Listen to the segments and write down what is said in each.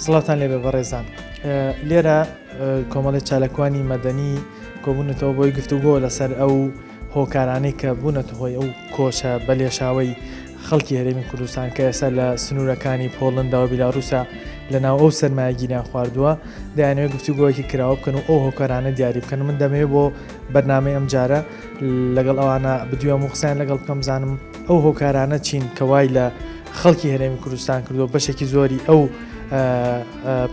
سڵاوتان لێبێ بەڕێزان لێرە کۆمەڵی چالاکوانی مەدەنی کۆبوونەتەوە بۆی گفتوگۆ لەسەر ئەو هۆکارانەی کە بوونەتە هۆی ئەو کۆچە بە لێشاوەی خەڵکی هەرێمی کوردستان کە ئێستا لە سنوورەکانی پۆڵندا و بیلاروسا لە ناو ئەو سەرمایە گیریان خواردووە دەیانەوێت گفتوگۆیەکی کراوە بکەن و ئەو هۆکارانە دیاری بکەن من دەمەوێت بۆ بەرنامەی ئەم جارە لەگەڵ ئەوانە بدوێم و قسەیان لەگەڵ بکەم بزانم ئەو هۆکارانە چین کە وای لە خەڵکی هەرێمی کوردستان کردو بەشێکی زۆری ئەو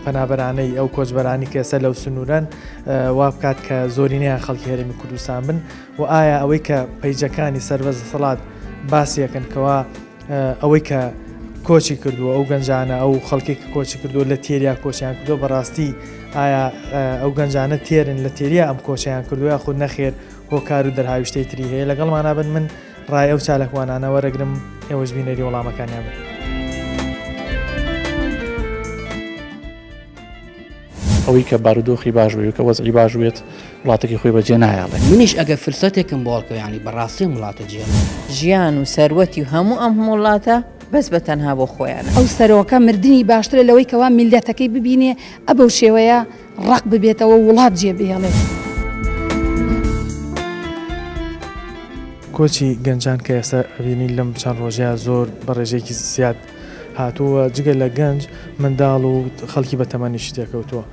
پەنابەرانەی ئەو کۆچبەرانی کە ئێستا لەو سنوورەن وا بکات کە زۆرینەیان خەڵکی هەرێمی کوردستان بن و ئایا ئەوەی کە پەیجەکانی سەر بە دەسەڵات باسی ئەکەن کەوا ئەوەی کە کۆچی کردووە ئەو گەنجانە ئەو خەڵکی کە کۆچی کردووە لە تێریا کۆچیان کردووە بەڕاستی ئایا ئەو گەنجانە تێرن لە تێریا ئەم کۆچیان کردووە یاخود نەخێر هۆکار و دەرهاویشتەی تری هەیە لەگەڵمانا بن من ڕای ئەو چالاکوانانە وەرەگرم ئێوەش بینەری وەڵامەکانیان بن. ئەوەی کە بارودۆخی باش بێت کە وەزعی باش بێت وڵاتەکەی خۆی بەجێ نایەڵێ. منیش ئەگەر فرسەتێکم بۆ هەڵکەوێ یانی بەڕاستی ئەم وڵاتە جێ. ژیان و سەروەتی و هەموو ئەم وڵاتە بەس بە تەنها بۆ خۆیانە. ئەو سەرۆکە مردنی باشترە لەوەی کەوا میللەتەکەی ببینێ ئە بەو شێوەیە ڕەق ببێتەوە و وڵات جێ بهێڵێت. کۆچی گەنجان کە ئێستا ئەبینین لەم چەند ڕۆژەیا زۆر بە ڕێژەیەکی زیاد هاتووە جگە لە گەنج منداڵ و خەڵکی بە تەمەنیشی تێکەوتووە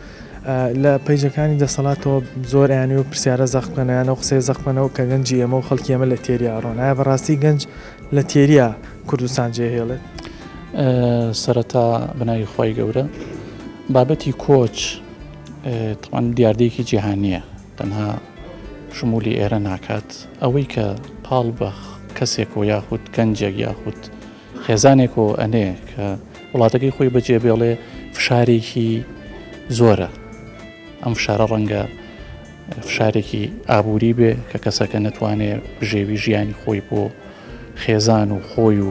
لە پەیجەکانی دەسەڵاتەوە زۆر ئەیانەوێ و پرسیارە زەق بکەنە یان ئەو قسەیە زەق بکەنەوە کە گەنجی ئێمە و خەڵکی ئێمە لە تێریا ئەڕۆن ئایا بەڕاستی گەنج لە تێریا کوردستان جێهێڵێت؟ سەرەتا بەناوی خوای گەورە بابەتی کۆچ تەوان دیاردەیەکی جیهانییە تەنها شمولی ئێرە ناکات ئەوەی کە پاڵ بە کەسێک و یاخود گەنجێک یاخود خێزانێک و ئەنێ کە وڵاتەکەی خۆی بەجێ بێڵێ فشارێکی زۆرە ئەم فشارە ڕەنگە فشارێکی ئابووری بێ کە کەسەکە نەتوانێ بژێوی ژیانی خۆی بۆ خێزان و خۆی و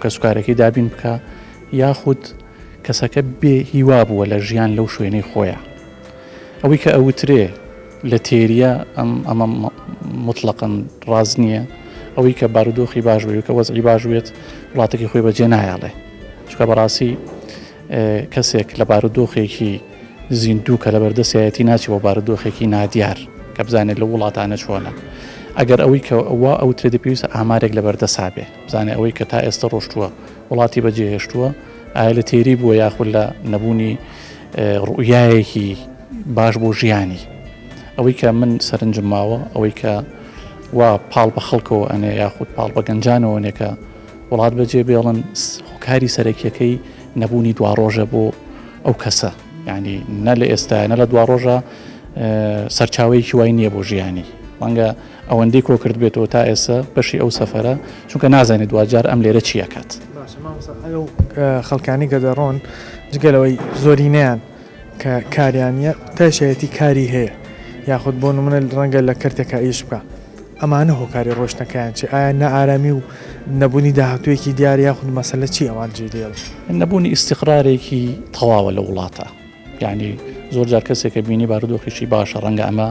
کەسوکارەکەی دابین بکە یاخود کەسەکە بێ هیوا بووە لە ژیان لەو شوێنەی خۆیان ئەوەی کە ئەوترێ لە تێریە ئەم ئەمە مطلقەن ڕاست نییە ئەوەی کە بارودۆخی باش بێت کە وەزعی باش بێت وڵاتەکەی خۆی بەجێ نایەڵێ چونکە بەڕاستی کەسێک لە بارودۆخێکی زیندوو کە لەبەردەستیایەتی ناچێ بۆ بارودۆخێکی نادیار کە بزانێت لەو وڵاتانە چۆنە ئەگەر ئەوەی کە وا ئەوترێ دەپێویستە ئامارێک لەبەردەسا بێ بزانێ ئەوەی کە تا ئێستا ڕۆشتووە وڵاتی بەجێهێشتووە ئایا لە تێری بووە یاخود لە نەبوونی ڕوئیایەکی باش بۆ ژیانی ئەوەی کە من سەرنجم ماوە ئەوەی کە وا پاڵ بە خەڵکەوە ئەنێ یاخود پاڵ بە گەنجانەوە نێکە وڵات بەجێ بێڵن هۆکاری سەرەکیەکەی نەبوونی دواڕۆژە بۆ ئەو کەسە یعنی نە لە ئێستا نە لە دواڕۆژە سەرچاوەیەکی وای نییە بۆ ژیانی ڕەنگە ئەوەندەی کۆکردبێتەوە تا ئێستا بەشی ئەو سەفەرە چونکە نازانێت دواجار ئەم لێرە چی ئەکات. باشە مامۆستا ئەو خەڵکانی کە دەڕۆن جگە لەوەی زۆرینەیان کە کاریان نییە تایشایەتی کاری هەیە یاخود بۆ نمونە ڕەنگە لە کەرتێکا ئیش بکا ئەمانە هۆکاری ڕۆشتنەکەیان چی ئایا نائارامی و نەبوونی داهاتوویەکی دیار یاخود مەسەلە چی ئەوان جێ دێڵن؟ نەبوونی ئیستیقرارێکی تەواوە لە وڵاتە یانی زۆر جار کەسێکە بینی بارودۆخیشی باشە ڕەنگە ئەمە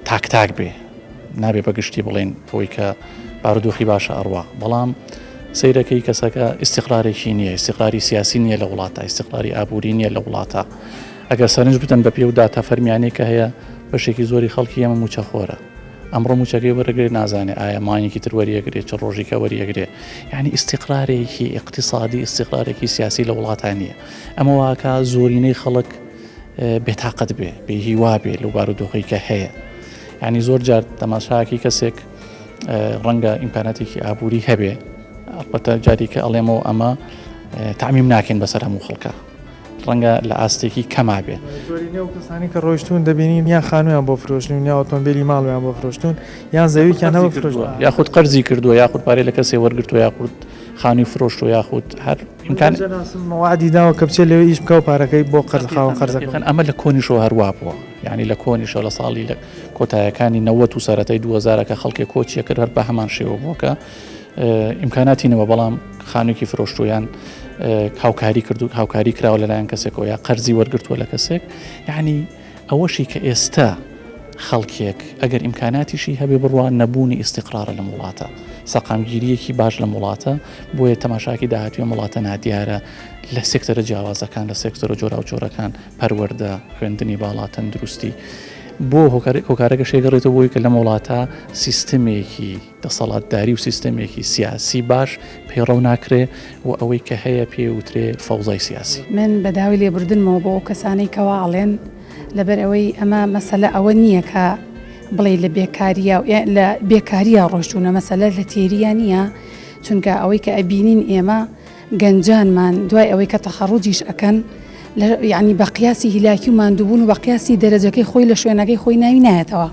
تاک تاک بێ نابێ بە گشتی بڵێن ئەوەی کە بارودۆخی باشە ئەڕوا بەڵام سیرەکەی کەسەکە ئیسیقرارێکی نییە ئیسیقراری سیاسی نییە لە وڵاتە ئیسیقراری ئابووری نییە لە وڵاتە ئەگەر سەرنج بدەن بە پێ و داتا فەرمیانەی کە هەیە بەشێکی زۆری خەڵکی ئێمە موچەخۆرە ئەمڕۆ موچەکەی وەرەگرێ نازانێ ئایا مانگێکی تر وەریەگرێ چ ڕۆژیکە وەریەگرێ یعنی ئیسیقرارێکی اقتصادی ئیسیقرارێکی سیاسی لە وڵاتان نییە ئەمە واکە زۆرینەی خەڵک بێتاقەت بێ بێ هیوا بێ لەو بارودۆخەی کە هەیە یعنی زۆر جار تەماشاکی کەسێک ڕەنگە ئیمکاناتێکی ئابووری هەبێ ئەڵبەتە جاری کە ئەڵێمەوە ئەمە تعمیم ناکەین بەسەر هەموو خەڵکە ڕەنگە لە ئاستێکی کەما بێ. زۆرینەی ئەو کەسانەی کە ڕۆیشتوون دەبینین یان خانوویان بۆ فرۆشتوون یا ئۆتۆمبێلی ماڵیان بۆ فرۆشتوون یان زەوییەکیان هەبوو فرۆشتووە. یاخود قەرزی کردووە یاخود پارەی لە کەسێ وەرگرتووە یاخود خانووی فرۆشتووە یاخود هەر ئیمکان. من دەناسم وەعدی داوە کە بچێت لەوێ ئیش بکا و پارەکەی بۆ قەرز خاوەن قەرزەکە. دەقیقەن ئەمە لە کۆنیشەوە هەر وا بووە یانی لە کۆنیشەوە لە ساڵی لە کۆتایەکانی 90 و سەرەتای 2000 کە خەڵکێ کۆچی ئەکرد هەر بە هەمان شێوە بووە کە ئیمکاناتی نەبووە بەڵام خانوویەکی فرۆشتووە یان. هاوکاری کردو هاوکاری کراوە لەلایەن کەسێکەوە یا قەرزی وەرگرتووە لە کەسێک یعنی ئەوەشی کە ئێستا خەڵکێک ئەگەر ئیمکاناتیشی هەبێ بڕوا نەبوونی ئیستیقرارە لەم وڵاتە، سەقامگیرییەکی باش لەم وڵاتە، بۆیە تەماشاکی داهاتووی ئەم وڵاتە نادیارە لە سێکتەرە جیاوازەکان، لە سێکتەرە جۆراوجۆرەکان، پەروەردە، خوێندنی باڵا، تەندروستی. بۆ هۆکارەکەش ئەگەڕێتەوە بۆ ئەوەی کە لەم وڵاتە سیستمێکی دەسەڵاتداری و سیستەمێکی سیاسی باش پەیڕەو ناکرێ و ئەوەی کە هەیە پێی وترێ فەوزای سیاسی. من بە داوای لێبوردنمەوە بۆ ئەو کەسانەی کەوا ئەڵێن لەبەر ئەوەی ئەمە مەسەلە ئەوە نییە کە بڵێی لە بێکاریا و لە بێکاریا ڕۆشتوونە مەسەلە لە تێریا نییە چونکە ئەوەی کە ئەبینین ئێمە گەنجانمان دوای ئەوەی کە تەخەڕوجیش ئەکەن لە یعنی بە قیاسی هیلاکی و ماندووبوون و بە قیاسی دەرەجەکەی خۆی لە شوێنەکەی خۆی ناوی نایەتەوە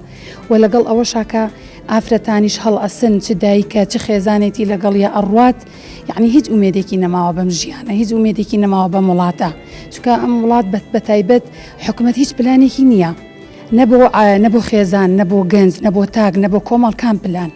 و لەگەڵ ئەوەشا کە ئافرەتانیش هەڵئەسن چ دایکە چ خێزانێتی لەگەڵیا ئەڕوات یعنی هیچ ئومێدێکی نەماوە بەم ژیانە هیچ ئومێدێکی نەماوە بەم وڵاتە چونکە ئەم وڵات بە تایبەت حکومەت هیچ پلانێکی نییە نە بۆ نە بۆ خێزان نە بۆ گەنج نە بۆ تاک نە بۆ کۆمەڵ کام پلان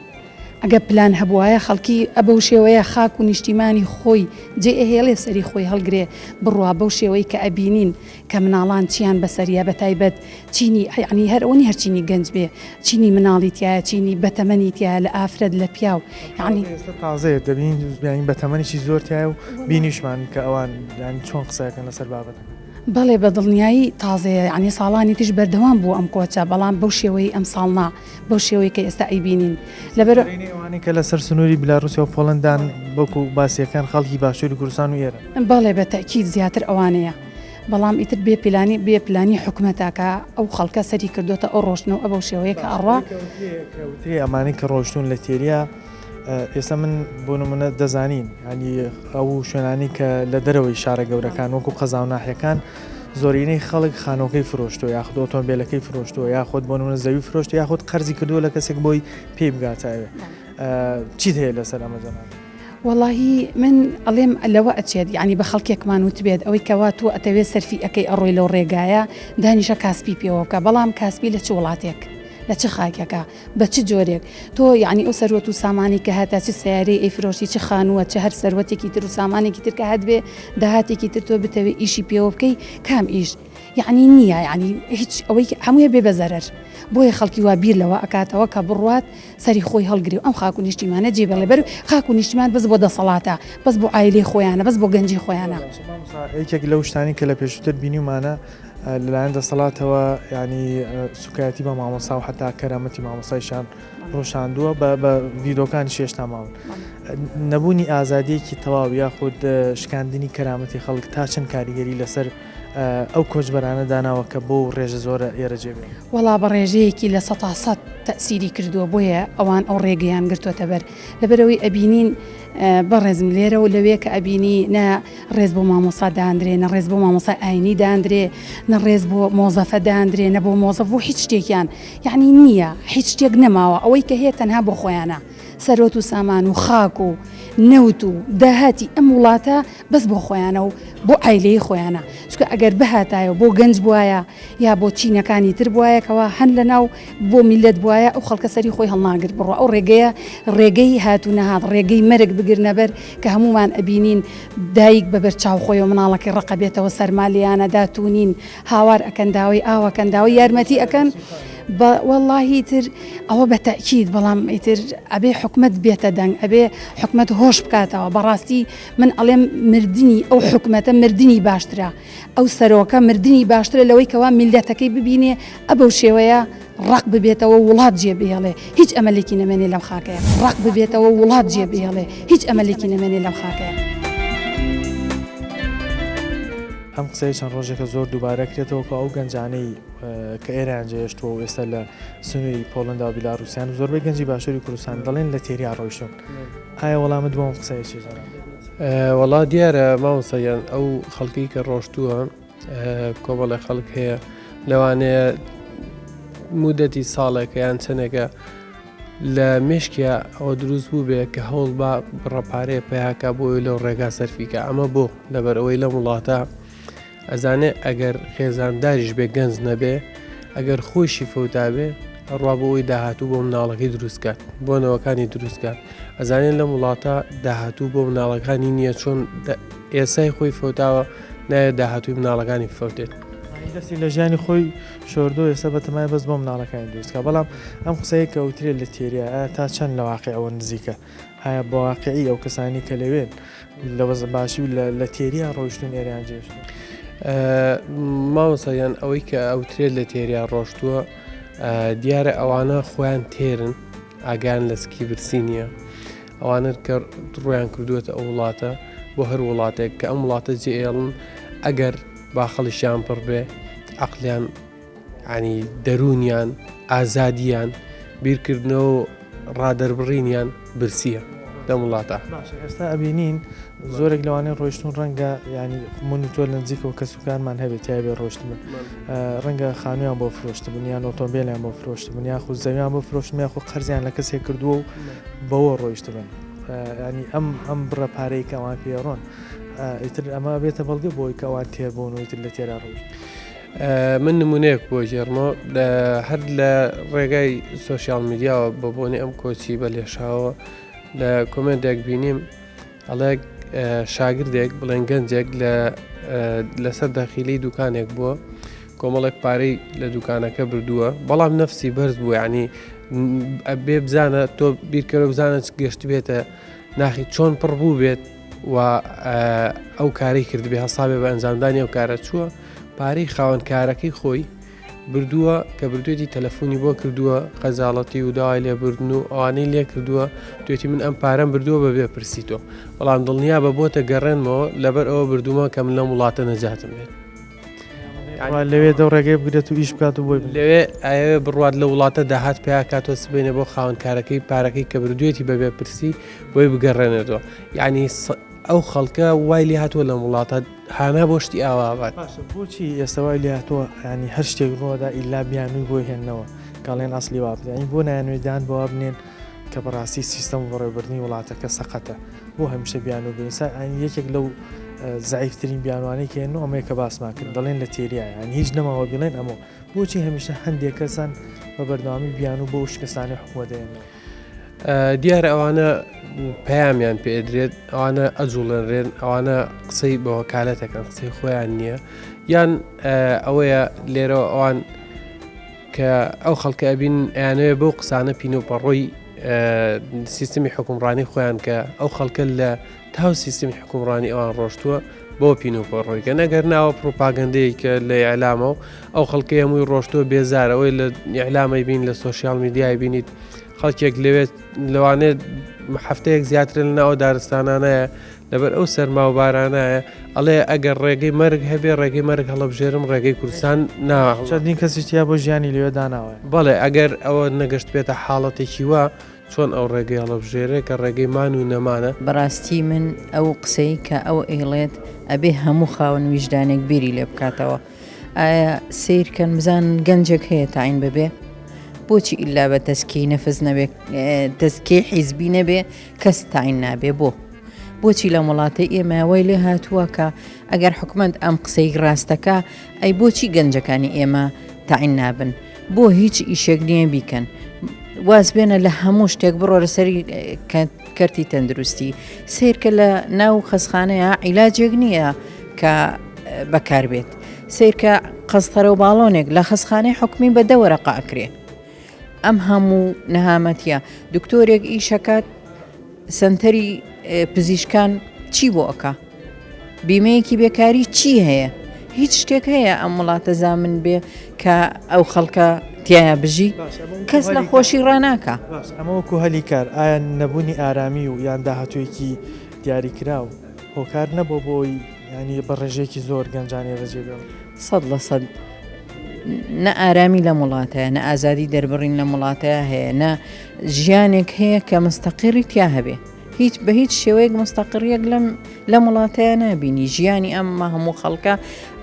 ئەگەر پلان هەبوایە خەڵکی ئەبەو شێوەیە خاک و نیشتیمانی خۆی جێ ئەهێڵێ سەری خۆی هەڵگرێ بڕوا بەو شێوەی کە ئەبینین کە مناڵان چیان بەسەریە بەتایبەت چینی یەعنی هەر ئەوە نیە هەر چینی گەنج بێ چینی مناڵی تیایە چینی بەتەمەنی تیایە لە ئافرەت لە پیاو یەعنی. ئێستا تازەیە دەبینین یانی بەتەمەنیشی زۆر تیایە و بینیشمان کە ئەوان یانی چۆن قسە ئەکەن لەسەر بابەتەکە. بەڵێ بە دڵنیایی تازەیە یانی ساڵانی تریش بەردەوام بوو ئەم کۆچە بەڵام بەو شێوەیەی ئەمساڵ نا بەو شێوەی کە ئێستا ئەیبینین لەبەر. زۆرینەی ئەوانەی کە لەسەر سنووری بیلاروسیا و پۆڵەندان وەکو باسیەکان خەڵکی باشووری کوردستان و ئێرەن. بەڵێ بە تەئکید زیاتر ئەوانەیە بەڵام ئیتر بێ پلانی بێ پلانی حکومەتە کە ئەو خەڵکە سەری کردۆتە ئەو ڕۆشتنە و ئەبەو شێوەیە کە ئەڕوا. کە وترێ ئەمانەی کە ڕۆشتوون لە تێریا ئێستا من بۆ نمونە دەزانین ینی ئەو شوێنانی کە لە دەرەوەی شارە گەورەکان وەکو قەزا و ناحیەکان زۆرینەی خەڵک خانۆکەی فرۆشتووە یاخود ئۆتۆمبیلەکەی فرۆشتووە یاخود بۆ نمونە زەوی فرۆشت یاخود قەرزی کردووە لە کەسێک بۆی پێی بگاتە ئەوێ چیت هەیە لەسەر ئەمە جەناب؟ وەڵاهی من ئەڵێم لەوە ئەچێت یانی بە خەڵکێکمان وتبێت ئەوەی کەوا تۆ ئەتەوێ سەرفی ئەکەی ئەڕۆی لەو ڕێگایە دانیشە کاسپی پێوە بکە بەڵام کاسپی لە چ وڵاتێک لە چ خاکێکە بە چ جۆرێک تۆ یانی ئەو سەروەت و سامانی کە هەتە چ سەیارەی ئەیفرۆشی چ خانووە چ هەر سەروەتێکی تر و سامانێکی تر کە هەتبێ داهاتێکی تر تۆ بتەوێ ئیشی پێوە بکەی کام ئیش یەعنی نییە یەعنی هیچ ئەوەی هەمووی بێ بە زەرەر بۆیە خەڵکی وا بیر لەوە ئەکاتەوە کە بڕوات سەری خۆی هەڵگری و ئەم خاک و نیشتیمانە جێ بێڵێ بەر خاک و نیشتیمان بەس بۆ دەسەڵاتە بەس بۆ عایلەی خۆیانە بەس بۆ گەنجی خۆیانە. مامۆستا یەکێک لەو شتانەی کە لە پێشووتر بینیومانە لەلایەن دەسەڵاتەوە یانی سوکایەتی بە مامۆستا و حەتا کەرامەتی مامۆستایشان ڕوشاندووە بە بە ڤیدۆکانیش هێشتا ماون نەبوونی ئازادیەکی تەواو یاخود شکاندنی کەرامەتی خەڵک تا چەند کاریگەری لەسەر ئەو کۆچبەرانە داناوە کە بەو ڕێژە زۆرە ئێرە جێ بێن؟ وەڵا بە ڕێژەیەکی 100% تەئسیری کردووە بۆیە ئەوان ئەو ڕێگەیان گرتۆتە بەر لەبەرئەوەی ئەبینین بەڕێزم لێرە و لەوێ کە ئەبینی نە ڕێز بۆ مامۆسا داندرێ نە ڕێز بۆ مامۆسای ئاینی داندرێ نە ڕێز بۆ مۆزەفە داندرێ نە بۆ مۆزەف بۆ هیچ شتێکیان یعنی نییە هیچ شتێک نەماوە ئەوەی کە هەیە تەنها بۆ خۆیانە سەرۆت و سامان و خاک و نەوت و داهاتی ئەم وڵاتە بەس بۆ خۆیانە و بۆ عایلەی خۆیانە چونکە ئەگەر بهاتایە و بۆ گەنج بوایە یا بۆ چینەکانی تر بوایە کەوا هەن لە ناو بۆ میللەت بوایە ئەو خەڵکە سەری خۆی هەڵناگرت بڕوا ئەو ڕێگەیە ڕێگەی هات و نەهات ڕێگەی مەرگ بگرنە بەر کە هەموومان ئەبینین دایک بە بەر چاو خۆیەوە مناڵەکەی ڕەقە بێتەوە سەرما لێیانە داتونین هاوار ئەکەن داوای ئاو ئەکەن داوای یارمەتی ئەکەن بە وەڵاهی ئیتر ئەوە بە تەئکید بەڵام ئیتر ئەبێ حکومەت بێتە دەنگ ئەبێ حکومەت هۆش بکاتەوە بەڕاستی من ئەڵێم مردنی ئەو حکومەتە مردنی باشترە ئەو سەرۆکە مردنی باشترە لەوەی کەوا میللەتەکەی ببینێ ئەبەو شێوەیە ڕەق ببێتەوە وڵات جێ بهێڵێ هیچ ئەمەلێکی نەمێنێ لەم خاکەیە ڕەق ببێتەوە وڵات جێ بهێڵێ هیچ ئەمەلێکی نەمێنێ لەم خاکەیە. ئەم قسەیە چەند ڕۆژێکە زۆر دووبارە کرێتەوە کە ئەو گەنجانەی کە ئێرەیان جێهێشتووە و ئێستا لە سنووری پۆڵندا و بیلاروسیان و زۆربەی گەنجی باشووری کوردستان دەڵێن لە تێریا ڕۆیشتوون. ئایا وەڵامت بۆ ئەم قسەیە چییە جەناب؟ وەڵا دیارە مامۆستا گیان ئەو خەڵکی کە ڕۆشتووە کۆمەڵێ خەڵک هەیە لەوانەیە مودەتی ساڵێکە یان چەندێکە لە مێشکیا ئەوە دروست بوو بێ کە هەوڵ بە بڕە پارەیە پیاکە بۆی لەو ڕێگا سەرفیکە ئەمە بۆ لەبەر ئەوەی لەم وڵاتە ئەزانێ ئەگەر خێزانداریش بێ گەنج نەبێ ئەگەر خۆیشی فەوتابێ ئەڕوا بۆ ئەوی داهاتوو بۆ مناڵەکەی دروستکات بۆ نەوەکانی دروستکات ئەزانێت لەم وڵاتە داهاتوو بۆ مناڵەکانی نییە چۆن ئێسای خۆی فەوتاوە نایەوێت داهاتووی مناڵەکانی بفەوتێت. یانی دەستی لە ژیانی خۆی شۆردووە ئێستا بەتەمایە بەس بۆ مناڵەکانی دروست کا بەڵام ئەم قسەیە کە ئەوترێت لە تێریا ئایا تا چەند لە واقیعەوە نزیکە ئایا بە واقیعی ئەو کەسانی کە لەوێن لە وەزع باشی و لە تێریا ڕۆیشتون ئێرەیان جێشتووە؟ مامۆستا گیان ئەوەی کە ئەوترێت لە تێریا ڕۆشتووە دیارە ئەوانە خۆیان تێرن ئاگایان لە سکی برسی نییە ئەوانە کە ڕویان کردووەتە ئەو وڵاتە بۆ هەر وڵاتێک کە ئەم وڵاتە جێئێڵن ئەگەر باخەڵیشیان پڕ بێ عقلیان ینی دەروونیان ئازادیان بیرکردنەوە و ڕادەربڕینیان برسیە لەم وڵاتە. باشە ئێستا ئەبینین زۆرێک لەوانەی ڕۆیشتون ڕەنگە ینی من و تۆ لە نزیکەوە کەسوکارمان هەبێت تایبێ ڕۆشتبن ڕەنگە خانویان بۆ فرۆشتبن یان ئۆتۆمبیلیان بۆ فرۆشتبن یاخود زەویان بۆ فرۆشتن یاخود قەرزیان لە کەسێک کردووە و بەوە ڕۆیشتبن ینی ئەم ئەم بڕە پارەی کە ئەوان پێڕۆن ئیتر ئەمە بێتە بەڵگە بۆی کە ئەوان تێربوون و ئیتر لە تێرا ڕۆیشت. من نمونەیەک بۆ گێڕمەوە هەر لە ڕێگای سۆشیال میدیاوە بە بۆنی ئەم کۆچی بە لێشاوە لە کۆمنتێک بینیم ئەڵێ شاگردێک بڵێن گەنجێک لە لەسەر دەخیلی دوکانێک بووە کۆمەڵێک پارەی لە دوکانەکە بردووە بەڵام نەفسی بەرز بوو ینی بێ بزانە تۆ بیرکەرە بزانە گەشت بێتە ناخی چۆن پڕ بوو بێت و ئەو کارەی کردبێ هەسابێ بە ئەنجامدانی ئەو کارە چووە پارەی خاوەن کارەکەی خۆی بردووە کە بردوێتی تەلەفۆنی بۆ کردووە خەجاڵەتی و داوای لێبوردن و ئەوانەی لێ کردووە توێتی من ئەم پارەم بردووە بە بێ پرسی تۆ بەڵام دڵنیا بە بۆتە گەڕێنمەوە لەبەر ئەوە بردوومە کە من لەم وڵاتە نەجاتم بێت. لەوێ دەو ڕێگەی بگرێت و ئیش بکات و بۆی لەوێ ئەیەوێ بڕوات لە وڵاتە داهات پیاکاتەوە سبینە بۆ خاوەن کارەکەی پارەکەی کە بردوێتی بەبێ پرسی بۆی بگەڕێنێتەوە یعنی ئەو خەڵکە وای لێ هاتووە لەم وڵاتە هانا بۆ شتی ئاوا بات. باشە بۆچی ئێستا وای لێ هاتووە یانی هەر شتێک ڕووەدا ئیلا بیانووی بۆی هێننەوە کە ئەڵێن ئەسڵی وا بێت یانی بۆ نایانەوێت دان بەوە بنێن کە بەڕاستی سیستەم و بەڕێوەبردنی وڵاتەکە سەقەتە بۆ هەمیشە بیانوو بێن ئێستا یانی یەکێک لەو زەعیفترین بیانوانەی کە هێننەوە ئەمەیە کە باسمان کرد دەڵێن لە تێریایە یانی هیچ نەماوە بیڵێن ئەمە بۆچی هەمیشە هەندێک کەسان بە بەردەوامی بیانوو بۆ ئەو شکستانەی حکوومەت دەهێننەوە؟ دیارە ئەوانە پەیامیان پێدرێت ئەوانە ئەجوڵێنرێن ئەوانە قسەی بە وەکالەتەکەن قسەی خۆیان نییە یان ئەوەیە لێرەوە ئەوان کە ئەو خەڵکە ئەبین ئەیانەوێ بەو قسانە پینۆپەڕۆی سیستمی حکومڕانی خۆیان کە ئەو خەڵکە لە تاو سیستمی حکومڕانی ئەوان ڕۆشتووە بۆ پینۆپەڕۆیکە نەگەر ناوە پروپاگەندەیە کە لە ئیعلامەوە ئەو خەڵکەی هەمووی ڕۆشتووە بێزارە ئەوەی لە ئیعلامەی بین لە سۆشیال میدیای بینیت خەڵکێک لەوێت لەوانێت هەفتەیەک زیاتر لە ناوە دارستانانەیە لەبەر ئەو سەرما و بارانایە ئەڵێ ئەگەر ڕێگەی مەرگ هەبێ ڕێگەی مەرگ هەڵەبژێرم ڕێگەی کوردستان نا چەندین کەسیش تیا بۆ ژیانی لەوێ داناوە. بەڵێ ئەگەر ئەوە نەگەشت بێتە حاڵەتێکی وا چۆن ئەو ڕێگەی هەڵەبژێرێ کە ڕێگەی مان و نەمانە؟ بەڕاستی من ئەو قسەی کە ئەو ئەیڵێت ئەبێ هەموو خاوەن ویژدانێک بیری لێ بکاتەوە ئایا سەیر کەن بزانن گەنجێک هەیە تاین ببێ بۆچی ئیلا بە تەزکیەی نەفس نەبێ تەزکیەی حیزبی نەبێ کەس تاین نابێ بۆ بۆچی لەم وڵاتەی ئێمە وای لێ هاتووە کە ئەگەر حکومەت ئەم قسەی ڕاستەکە ئەی بۆچی گەنجەکانی ئێمە تاین نابن بۆ هیچ ئیشێک نییە بیکەن واز بێنە لە هەموو شتێک بڕۆرە سەری کەرتی تەندروستی سیرکە لە ناو خەسخانەیە عیلاجێک نییە کە بەکاربێت سیرکە قەستەرە و باڵۆنێک لە خەسخانەی حکومی بە دەوەرەقە ئەکرێ ئەم هەموو نەهامەتیە دکتۆرێک ئیشەکات سەنتەری پزیشکان چی بۆ ئەکا؟ بیمەیەکی بێکاری چی هەیە؟ هیچ شتێک هەیە ئەم وڵاتە زامن بێ کە ئەو خەڵکە تایە بژی کەس لە خۆشی ڕناکە ئەمە وەکو هەلی کار ئایا نەبوونی ئارامی و یان داهاتوویەکی دیاریکراو هۆکار نەبوو بۆی ینی بە ڕێژەیەکی زۆر گەنجانی ڕێجێ بێڵ 100% نە ئارامی لەم وڵاتەیە نە ئازادی دەربڕین لەم وڵاتەیە هەیە نە ژیانێک هەیە کە مستەقیڕی تیا هەبێ هیچ بە هیچ شێوەیەک مستەقڕیەک لەم لەم وڵاتەیە نابینی ژیانی ئەم هەموو خەڵکە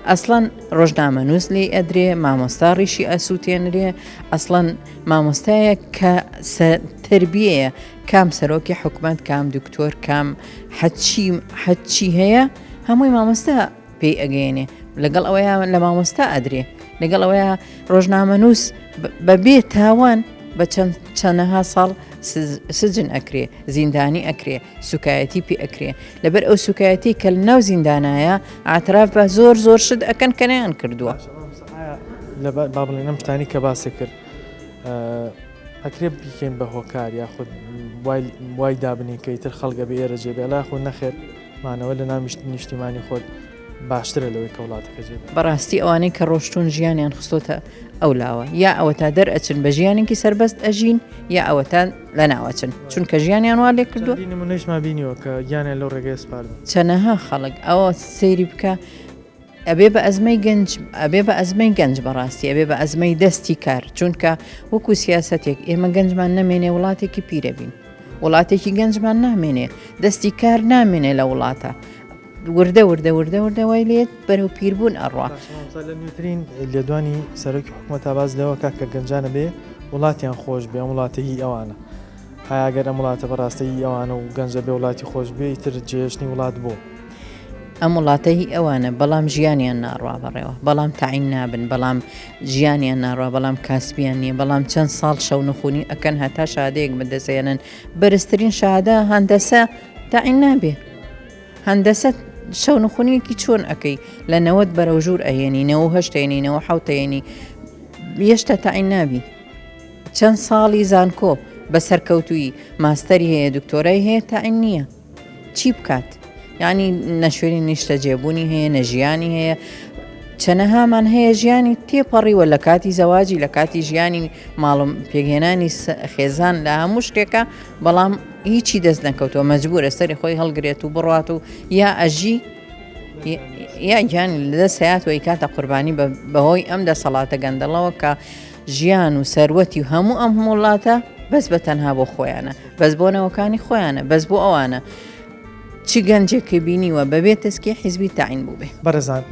ئەسڵەن ڕۆژنامەنووس لی ئەدرێ مامۆستا ڕیشی ئەسووتێنرێ ئەسڵەن مامۆستایە کە تربیەیە کام سەرۆکی حکومت کام دکتۆر کام حەچی حەچی هەیە هەمووی مامۆستا پێی ئەگەیەنێ لەگەڵ ئەوەیە لە مامۆستا ئەدرێ لەگەڵ ئەوەیە ڕۆژنامەنووس بەبێ تاوان بە چەند چەنەها ساڵ سجن ئەکرێ زیندانی ئەکرێ سوکایەتی پێ ئەکرێ لەبەر ئەو سوکایەتی کە لە ناو زیندانایە ئاعتراف بە زۆر زۆر شت ئەکەن کە نەیان کردووە. با بڵێن ئەم شتانی کە باسی کرد ئەکرێ بیکەین بە هۆکار یاخود وای دابنین کە ئیتر خەڵگە بێ ئێرە جێبێڵا خۆ نەخێر مانەوە لە ناو نیشتیمانی خۆت باشترە لەوەی کە وڵاتەکە جێ بێڵی. بەڕاستی ئەوانەی کە ڕۆشتوون ژیانیان خستۆتە ئەو لاوە یا ئەوەتا دەرئەچن بە ژیانێکی سەربەست ئەژین یا ئەوەتا لەناوەچن چونکە ژیانیان وا لێ کردووە. چەندین نمونەیشمان بینیوە کە گیانیان لەو ڕێگەیە سپاردوون. چەنەها خەڵک ئەوە سەیری بکە ئەبێ بە ئەزمەی گەنج ئەبێ بە ئەزمەی گەنج بەڕاستی ئەبێ بە ئەزمەی دەستی کار چونکە وەکو سیاسەتێک ئێمە گەنجمان نەمێنێ وڵاتێکی پیرەبین وڵاتێکی گەنجمان نامێنێ دەستی کار نامێنێ لە وڵاتە وردە وردە وردە وردە وای لێت بەرەو پیربوون ئەڕوا. باشە مامۆستا لە نوێترین لێدوانی سەرۆکی حکومەتا باس لەوە کا کە گەنجانە بێ وڵاتیان خۆش بێ ئەم وڵاتە هی ئەوانە ئایا گەر ئەم وڵاتە بەڕاستە هی ئەوانە و گەنجە بێ وڵاتی خۆش بێ ئیتر جێهێشتنی وڵات بۆ؟ ئەم وڵاتە هی ئەوانە بەڵام ژیانیان ناڕوا بەڕێوە بەڵام تەعین نابن بەڵام ژیانیان ناڕوا بەڵام کاسبیان نییە بەڵام چەند ساڵ شەونخونی ئەکەن هەتا شادەیەک بەدەستێنن بەرزترین شادە هەندەسە تەعین نابێ هەندەسە شەونخونیەکی چۆن ئەکەی لە 90 بەرەو ژوور ئەهێنی 98 هێنی 97 هێنی یەشتا تەعین نابی چەند ساڵی زانکۆ بە سەرکەوتووی ماستەری هەیە دکتۆرای هەیە تەعین نییە چی بکات یعنی نە شوێنی نیشتەجێبوونی هەیە نە ژیانی هەیە چەنەهامان هەیە ژیانی تێپەڕیوە لە کاتی زەواجی لە کاتی ژیانی ماڵم پێکهێنانی خێزان لە هەموو شتێکە بەڵام هیچی دەست نەکەوتووە مەجبورە سەری خۆی هەڵگرێت و بڕات و یا ئەژی یا گیانی لەدەست هەیات و ئەیکاتە قوربانی بەهۆی ئەم دەسەڵاتە گەندەڵەوە کە ژیان و سەروەتی و هەموو ئەم وڵاتە بەس بە تەنها بۆ خۆیانە بەس بۆ نەوەکانی خۆیانە بەس بۆ ئەوانە چ گەنجێکی بینیوە بەبێ تەسکی حیزبی تاین بووبێ. بەڕێزان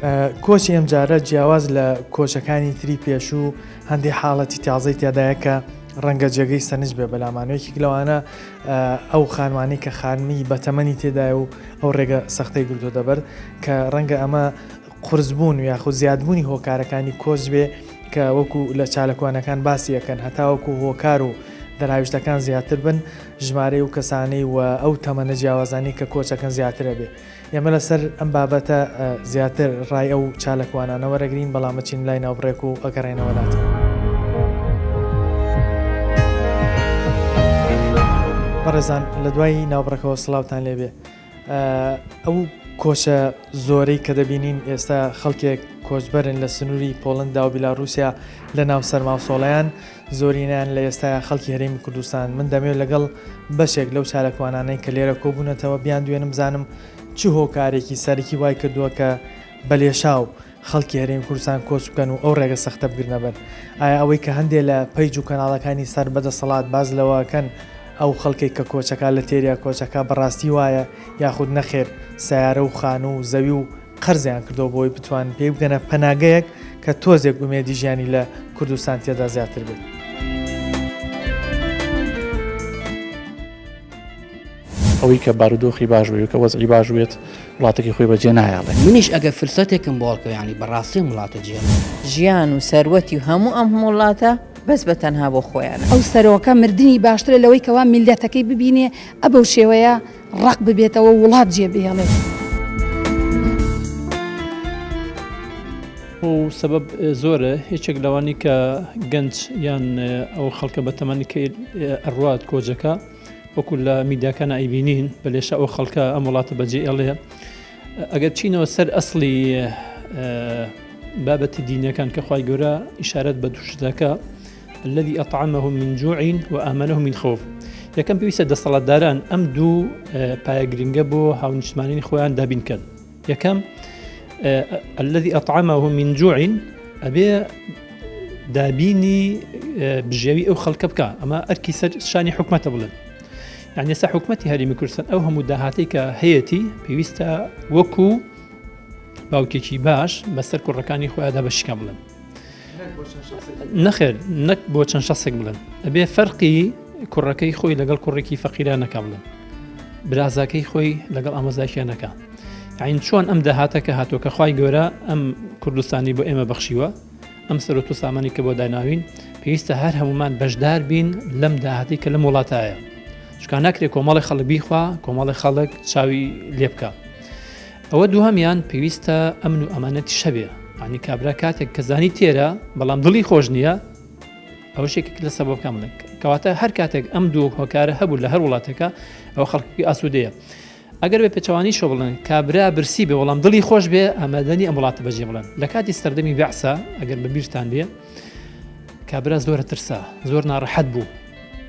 کۆچی ئەمجارە جیاواز لە کۆچەکانی تری پێشوو هەندێ حاڵەتی تازەی تێدایە کە ڕەنگە جێگەی سەرنج بێ بەلامانەوە یەکێک لەوانە ئەو خانمانەی کە خانمی بەتەمەنی تێدایە و ئەو ڕێگە سەختەی گرتۆتە بەر کە ڕەنگە ئەمە قورسبوون و یاخود زیادبوونی هۆکارەکانی کۆچ بێ کە وەکو لە چاالکوانەکان باسی ئەکەن هەتاوەکو هۆکار و دەراویشتەکان زیاتر بن ژمارەی و کەسانەی و ئەو تەمەنە جیاوازانی کە کۆچەکەن زیاترە بێ ئێمە لەسەر ئەم بابەتە زیاتر ڕای ئەو چاالکوانانە وەرەگرین بەڵام ئەچین لای ناوبڕێک و ئەگەڕێنەوە لاتان. بەڕێزان لە دوای ناوبڕەکەوە سڵاوتان لێبێ. ئەو کۆچە زۆرەی کە دەبینین ئێستا خەڵکێک کۆچبەرن لە سنووری پۆڵندا و بیلاروسیا لە ناو سەرما و سۆڵەیان زۆرینەیان لە ئێستایا خەڵکی هەرێمی کوردستان من دەمەوێت لەگەڵ بەشێک لەو چاالکوانانەی کە لێرە کۆبوونەتەوە بیان دوێنم بزانم چ هۆکارێکی سەرەکی وای کردووە کە بە لێشاو خەڵکی هەرێمی کوردستان کۆچ بکەن و ئەو ڕێگە سەختە بگرنە بەر؟ ئایا ئەوەی کە هەندێ لە پەیج و کەناڵەکانی سەر بە دەسەڵات باس لەوە ئەکەن ئەو خەڵکەی کە کۆچەکا لە تێریا کۆچەکا بەڕاستی وایە یاخود نەخێر سەیارە و خانوو و زەوی و قەرزیان کردووە بۆی بتوانن پێی بگەنە پەناگەیەک کە تۆزێک ئومێدی ژیانی لە کوردستان تێدا زیاتر بێت؟ ئەوەی کە بارودۆخی باش بێت کە وەزعی باش بێت وڵاتەکەی خۆی بەجێ نایەڵێ. منیش ئەگەر فرسەتێکم بۆ هەڵکەوێ یانی بەڕاستی ئەم وڵاتە جێ. ژیان و سەروەتی و هەموو ئەم وڵاتە بەس بە تەنها بۆ خۆیانە. ئەو سەرۆکە مردنی باشترە لەوەی کەوا میللەتەکەی ببینێ ئە بەو شێوەیە ڕەق ببێتەوە و وڵات جێ بهێڵێت. هۆ و سەبەب زۆرە یەکێک لەوانی کە گەنج یان ئەو خەڵکە بەتەمەنی کە ئەڕوات کۆجەکە وەکو لە میدیاکان ئەیبینین بە لێشە ئەو خەڵکە ئەم وڵاتە بەجێ ئێڵێ ئەگەر چینەوە سەر ئەسڵی بابەتی دینەکان کە خوای گەورە ئیشارەت بە دوو شتەکە الذي أطعمهم من جوع وآمنهم من خوف یەکەم پێویستە دەسەڵاتداران ئەم دوو پایە گرنگە بۆ هاونیشتمانانی خۆیان دابین کەن یەکەم الذي أطعمهم من جوع ئەبێ دابینی بژێوی ئەو خەڵکە بکە ئەمە ئەرکی سەر شانی حکومەتە بڵێن یعنی ئێستا حکومەتی هەرێمی کوردستان ئەو هەموو داهاتەی کە هەیەتی پێویستە وەکو باوکێکی باش بەسەر کوڕەکانی خۆیان دابەشیکا بڵێن نەخێر نەک بۆ چەند شخصێک بڵێن ئەبێ فەرقی کوڕەکەی خۆی لەگەڵ کوڕێکی فەقیران نەکا بڵێن برازاکەی خۆی لەگەڵ ئامۆزاکیان نەکا یاین چۆن ئەم داهاتە کە هاتووە کە خوای گەورە ئەم کوردستانی بۆ ئێمە بەخشیوە ئەم سەرۆت و سامانی کە بۆ داناوین پێویستە هەر هەمومان بەشدار بین لەم داهاتی کە لەم وڵاتایە. چونکە ناکرێ کۆمەڵی خەڵک بیخوا کۆمەڵی خەڵک چاوی لێ بکە. ئەوە دووهەمیان پێویستە ئەمن و ئەمانەتیش هەبێ یانی کابرا کاتێک کە زانی تێرە بەڵام دڵی خۆش نییە ئەوە یەکێک لە سەبەبەکان بڵێن کەواتە هەر کاتێک ئەم دوو هۆکارە هەبوو لە هەر وڵاتێکە ئەوە خەڵکی ئاسوودەیە ئەگەر بە پێچەوانی شۆ بڵێن کابرا برسی بێ وەڵام دڵی خۆش بێ ئامادەنی ئەم وڵاتە بەجێ بڵێن لە کاتی سەردەمی بەعسا ئەگەر بەبیرتان بێ کابرا زۆرە ترسا زۆر ناڕەحەت بوو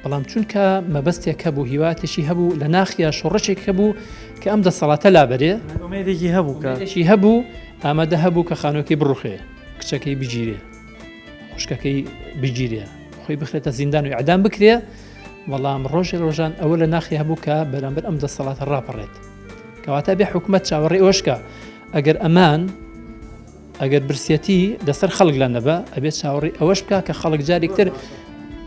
بەڵام چونکە مەبەستێک هەبوو هیواتێکی هەبوو لە ناخیا شۆڕشێک هەبوو کە ئەم دەسەڵاتە لابەرێ ئومێدێکی هەبوو کە ئومێدێکی هەبوو ئامادە هەبوو کە خانووەکەی بڕوخێ کچەکەی بگیرێ خوشکەکەی بگیرێ خۆی بخرێتە زیندان و ئیعدام بکرێ بەڵام ڕۆژێ ڕۆژان ئەوە لە ناخی هەبوو کە بەرامبەر ئەم دەسەڵاتە ڕاپەڕێت کەواتە بێ حکوومەت چاوەڕێ ئەوشکە ئەگەر ئەمان ئەگەر برسیەتی لەسەر خەڵک لا نەبا ئەبێت چاوەڕێی ئەوەش بکا کە خەڵک جارێک تر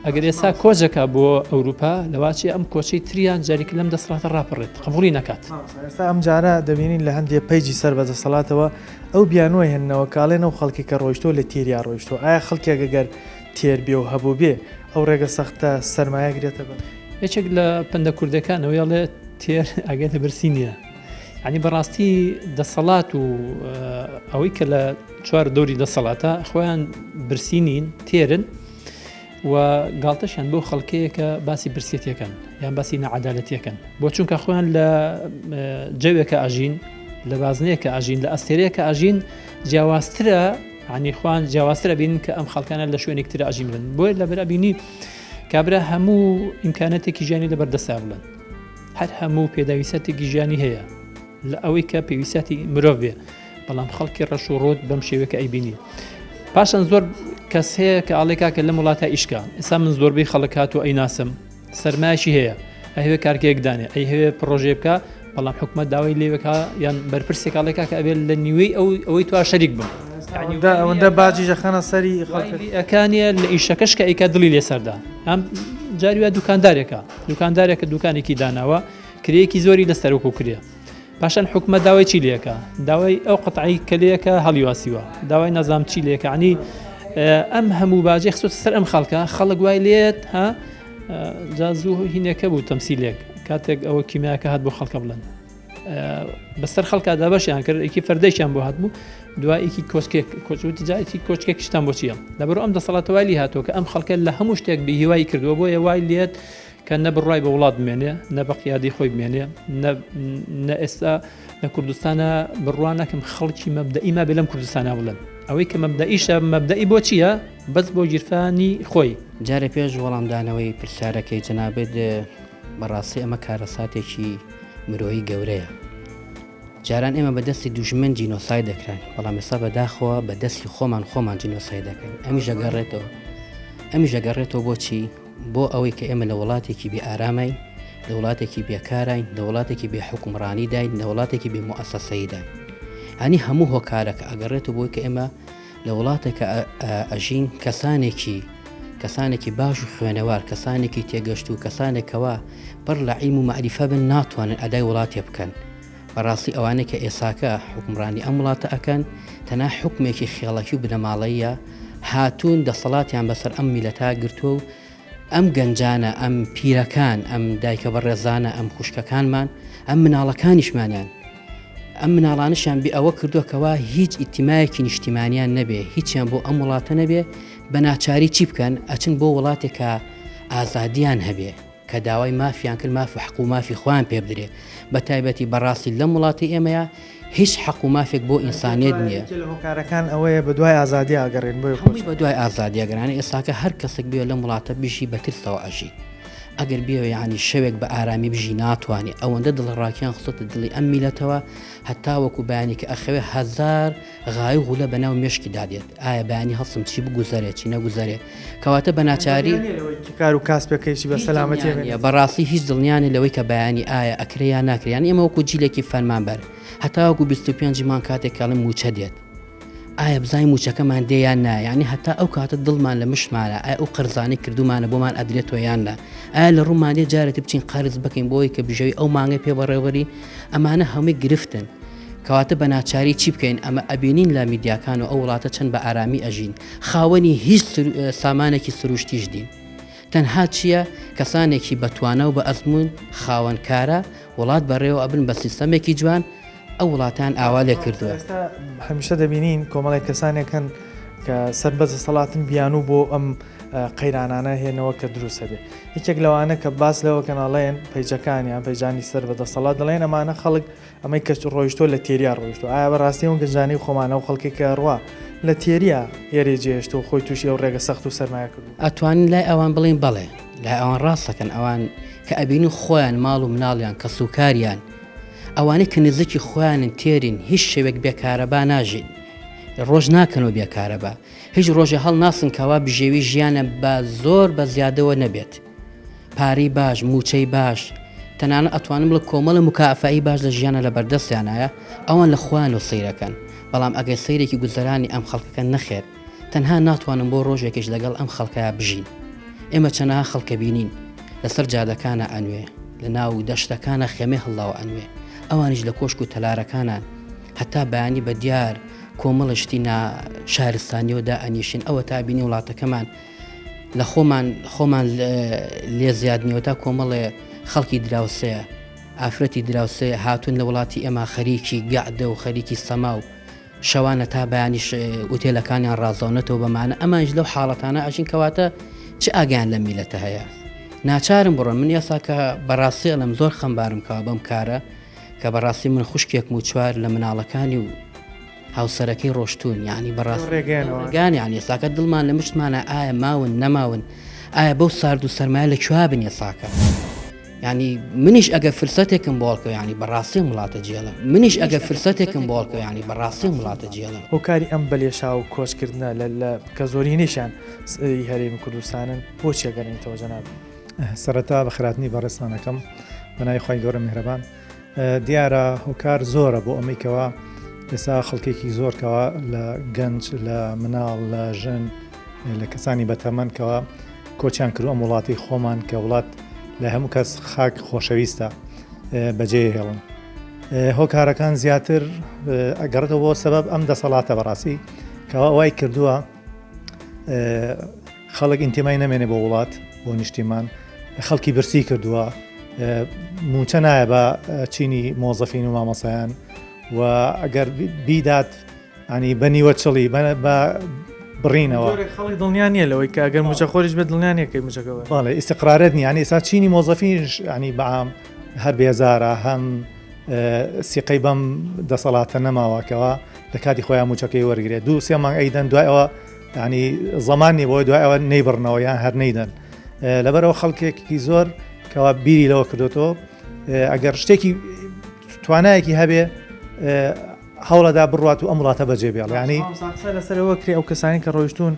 ئەگەر ئێستا کۆچەکە بۆ ئەوروپا لەواچێ ئەم کۆچەی تریان جارێکی لەم دەسەڵاتە ڕاپەڕێت قبوڵی نەکات. ئێستا ئەم جارە دەبینین لە هەندێ page ی سەر بە دەسەڵاتەوە ئەو بیانووە هێننەوە کە ئەڵێن ئەو خەڵکی کە ڕۆیشتووە لە تێریا ڕۆیشتووە ئایا خەڵکێک ئەگەر تێر بێ و هەبووبێ ئەو ڕێگە سەختە سەرمایە گرێتە بەر؟ یەکێک لە پەندە کوردەکان ئەوەی ئەڵێ تێر ئاگای لە برسی نییە. یانی بەڕاستی دەسەڵات و ئەوەی کە لە چوار دەوری دەسەڵاتە خۆیان برسی نین تێرن و گاڵتەشیان بۆ خەڵکەیە کە باسی برسێتەکەن یان باسی نەعادالەتیەکەن بۆ چونکە خۆیان لە جەوێکە ئەژین لە بازنەیەکە ئەژین لە ئەستێرەیەکە ئەژین جیاوازترە عنی خوان جیاوازترە بین کە ئەم خەڵکانە لە شوێنێک تر ئەژین بن بۆیە لەبەر ئەبینی کابرا هەموو ئیمکانەتێکی ژیانی لەبەر دەستا بڵن هەر هەموو پێداویستێکی ژیانی هەیە لە ئەوەی کە پێویستی مرۆڤ بێ بەڵام خەڵکی ڕەش و ڕوت بەم شێوەیە ئەیبینی پاشان زۆر کەس هەیە کە ئاڵێ کاکە لەم وڵاتە ئیشکە ئێستا من زۆربەی خەڵک هات و ئەیناسم سەرمایشی هەیە ئەهوێ کارگەیەک دانێ ئەیهەوێ پرۆژێ بکە بەڵام حکومت داوای لێوەکە یان بەرپرسێک ئاڵێ کاکە ئەبێت لە نیوەی ئەو ئەوەی تو شەریک بم ئەوەندە باجی ژەخەنە سەری خەڵکەکانیە لە ئیشەکەش کە ئەیکا دڵی لێ سەردا ئەم جاریوە دوکاندارێکە دوکاندارێکە دوکانێکی داناوە کرێیەکی زۆری لەسەر وەکو کرێ پاشان حکومەت داوای چی لەکە داوای ئەو قەتعی کەلەکە هەڵیواسیوە داوای نەزام چی لەکانی ئەم هەموو باجی خستۆتە سەر ئەم خەڵکە خەڵک وای لێت ها جا زوو هینەکە بوو تەمسیلێک کاتێک ئەوە کیمیاکە هات بۆ خەڵکە بڵێن بەسەر خەڵکا دابەشیان کرد یەکی فەردێکیان بۆ هاتبوو دوایەکی کۆچکێک کۆچوتی جایکی کۆچکێکیشتان بۆ چییە لەبەر ئەم دەسەڵاتە وای لی هاتووە کە ئەم خەڵکە لە هەموو شتێک بێهیوای کردووە بۆیە وای لێت کە نە بڕای بە وڵات بمێنێ نە بە قیادی خۆی بمێنێ نە ئێستا لە کوردستانە بڕوا ناکەم خەڵکی مەبدەئی مابێ لەم کوردستانە بڵێن ئەوەی کە مەبدەئیشە مەبدەئی بۆ چییە بەس بۆ گیرفانی خۆی. جارێ پێش وەڵامدانەوەی پرسیارەکەی جەنابت بەڕاستی ئەمە کارەساتێکی مرۆیی گەورەیە. جاران ئێمە بە دەستی دوژمن جینۆساید دەکراین، بەڵام ئێستا بەداخەوە بە دەستی خۆمان خۆمان جینۆساید دەکەین. ئەمیش دەگەڕێتەوە ئەمیش دەگەڕێتەوە بۆ چی؟ بۆ ئەوەی کە ئێمە لە وڵاتێکی بێ ئارامین، لە وڵاتێکی بێکاراین، لە وڵاتێکی بێ حوکمڕانیداین، لە وڵاتێکی بێ موئەسەسەییداین. یانی هەموو هۆکارەکە ئەگەڕێتەوە بۆی کە ئێمە لە وڵاتێکە ئەژین کەسانێکی کەسانێکی باش و خوێنەوار کەسانێکی تێگەشت و کەسانێکەوە پڕ لە عیلم و مەعریفە بن ناتوانن ئەدای وڵاتێ بکەن بەڕاستی ئەوانەی کە ئێساکە حوکمڕانی ئەم وڵاتە ئەکەن تەنها حوکمێکی خێڵەکی و بنەماڵەییە هاتوون دەسەڵاتیان بەسەر ئەم میلەتا گرتووە و ئەم گەنجانە ئەم پیرەکان ئەم دایکە بەڕێزانە ئەم خوشکەکانمان ئەم مناڵەکانیشمانیان ئەم مناڵانشیان بێ ئەوە کردووە کەوا هیچ ئیتیمایەکی نیشتیمانیان نەبێ هیچیان بۆ ئەم وڵاتە نەبێ بە ناچاری چی بکەن ئەچن بۆ وڵاتێک کە ئازادیان هەبێ کە داوای مافیان کرد ماف و حەق و مافی خۆیان پێ بدرێ بە تایبەتی بەڕاستی لەم وڵاتی ئێمەیە هیچ حەق و مافێک بۆ ئینسانیەت نییە. یەکێ لە هۆکارەکان ئەوەیە بە دوای ئازادی ئەگەڕێن بۆیە کۆچ. هەمووی بە دوای ئازادی ئەگەران ئێستاکە هەر کەسێک بێ لەم وڵاتە بژی بە ترسەوە ئەژی ئەگەر بێ یانی شەوێک بە ئارامی بژی ناتوانێ ئەوەندە دڵەڕاکیان خستۆتە دڵی ئەم میلەتەوە هەتا وەکو بەیانی کە ئەخەوێ هەزار غای و غولە بەناو مێشکی دادێت ئایا بەیانی هەڵسم چی بگوزەرێ چی نەگوزەرێ کەواتە بە ناچاری کار و کاسپەکەیشی بە سەلامەتی بەڕاستی هیچ دڵنیانە لەوەی کە بەیانی ئایا ئەکرێ یا ناکرێ یان ئێمە وەکو جیلێکی فەرمانبەر هەتاوەکو 25 مانگ کاتێک کاڵم موچە دێت ئایا بزانین موچەکەمان دێ یان نا یعنی هەتا ئەو کاتە دڵمان لە مشمانە ئایا ئەو قەرزانەی کردومانە بۆمان ئەدرێتەوە یان نا ئایا لە ڕوومان دێ جارێتی بچین قەرز بکەین بۆی کە بژێوی ئەو مانگەی پێ بەڕێوەبەرین ئەمانە هەمووی گرفتن کەواتە بە ناچاری چی بکەین ئەمە ئەبینین لە میدیاکان و ئەو وڵاتە چەند بە ئارامی ئەژین خاوەنی هیچ سامانێکی سروشتیش دین. تەنها چییە؟ کەسانێکی بە توانا و بە ئەزموون، خاوەن کارە، وڵات بەڕێوە ئەبن بە سیستەمێکی جوان، ئەو وڵاتەیان ئاوا لێ کردووە. ئێستا هەمیشە دەبینین کۆمەڵێک کەسانێک هەن کە سەر بە دەسەڵاتن بیانوو بۆ ئەم قەیرانانە هێنەوە کە دروست هەبێ. یەکێک لەوانە کە باس لەوە کەن ئەڵێن پەیجەکان یان پەیجانی سەر بە دەسەڵات دەڵێن ئەمانە خەڵک ئەمەی کە ڕۆیشتووە لە تێریا ڕۆیشتووە. ئایا بەڕاستی ئەو گەنجانەی خۆمان ئەو خەڵکەی کە ئەڕوا لە تێریا ئێرەی جێهێشتووە خۆی تووشی ئەو ڕێگە سەخت و سەرمایە کردووە؟ ئەتوانین لای ئەوان بڵێین بەڵێ لای ئەوان ڕاست دەکەن ئەوان کە ئەبینین خۆیان ماڵ و مناڵیان کەسوکاریان ئەوانەی کە نزیکی خۆیانن تێرین هیچ شەوێک بێ کارەبا ناژین ڕۆژ ناکەنەوە بێ کارەبا هیچ ڕۆژێ هەڵناسن کەوا بژێوی ژیانە بە زۆر بە زیادەوە نەبێت پارەی باش موچەی باش تەنانەت ئەتوانم بڵێ کۆمەڵە مکافەی باش لە ژیانە لە بەردەستیانایە ئەوان لە خۆیانەوە سەیرەکەن بەڵام ئەگەر سەیرێکی گوزەرانی ئەم خەڵکەکەن نەخێر تەنها ناتوانن بۆ ڕۆژێکیش لەگەڵ ئەم خەڵکەیا بژین. ئێمە چەنەها خەڵکە بینین لەسەر جادەکانا ئەنوێ، لە ناو دەشتەکانا خێمەی هەڵداوە ئەنوێ، ئەوانیش لە کۆشک و تەلارەکانان هەتا بەیانی بە دیار کۆمەڵە شتی نا شارستانیەوە دائەنیشن، ئەوەتا بینی وڵاتەکەمان لە خۆمان خۆمان لێ زیاد نیەوە تا کۆمەڵێ خەڵکی دراوسێ ئافرەتی دراوسێ هاتوون لە وڵاتی ئێمە خەریکی گەعدە و خەریکی سەما و شەوانە تا بەیانیش ئوتێلەکانیان ڕازاونەتەوە بەمانە ئەمانیش لەو حاڵەتانە ئەژین کەواتە چ ئاگیان لە میلەتە هەیە ناچارم بڕۆن من ئێسا کە بەڕاستی ئەڵم زۆر خەمبارم کەوا بەم کارە کە بەڕاستی من خوشکێکم و چوار لە مناڵەکانی و هاوسەرەکەی ڕۆشتون یعنی بەڕاست ڕێگەیان یعنی ئێستاکە دڵمان لە مشتمانە ئایا ماون نەماون ئایا بەو سارد و سەرمایە لە کوێ بن ئێساکە یانی منیش ئەگەر فرسەتێکم بۆ هەڵکەوێ یانی بەڕاستی ئەم وڵاتە جێڵم منیش ئەگەر فرسەتێکم بۆ هەڵکەوێ یانی بەڕاستی ئەم وڵاتە جێڵم. هۆکاری ئەم بەلێشاو کۆچکردنە لە لە کە زۆرینەیشیان ی هەرێمی کوردستانن بۆچی ئەگەرێنیتەوە جەنابت؟ سەرەتا بەخێرهاتنی بەڕێزتان ئەکەم بەناوی خوای گەورە میهرەبان. دیارە هۆکار زۆرە بۆ ئەمەی کەوا ئێستا خەڵکێکی زۆر کەوا لە گەنج لە مناڵ لە ژن لە کەسانی بەتەمەن کەوا کۆچیان کردو ئەم وڵاتی خۆمان کە وڵات لە هەموو کەس خاک خۆشەویستە بەجێ هێڵن هۆکارەکان زیاتر ئەگەڕێتەوە بۆ سەبەب ئەم دەسەڵاتە بەڕاستی کەوا وای کردووە خەڵک ئینتیمای نەمێنێ بۆ وڵات بۆ نیشتیمان خەڵکی برسی کردووە موچە نایە بە چینی مۆزەفین و مامۆسایان و ئەگەر بیدات ئەنی بە نیوە چڵی بە بڕینەوە خەڵک دڵنیا نییە لەوەی کە ئەگەر موچە خۆریش بێت دڵنیا نییە کەی موچەکە بەڵێ ئیستقرارێت نییە یانی ئێستا چینی مۆزەفینش ینی بەعام هەر بێزارە هەم سیقەی بەم دەسەڵاتە نەماوەکەوە لە کاتی خۆیان موچەکەی وەرگێت دوو سێ مانگ ئەیدەن دوای ئەوە یانی زەمان نیە بۆی دوای ئەوە نەیبڕنەوە یان هەر نەیدەن لەبەرەوە خەڵکێکی زۆر کەوا بیری لەوە کردوێتەوە ئەگەر شتێکی توانایەکی هەبێ هەوڵەدا بڕات و ئەم وڵاتە بەجێ بێڵ ینی قسە لەسەرەوە کرێ ئەو کەسانی کە ڕۆیشتون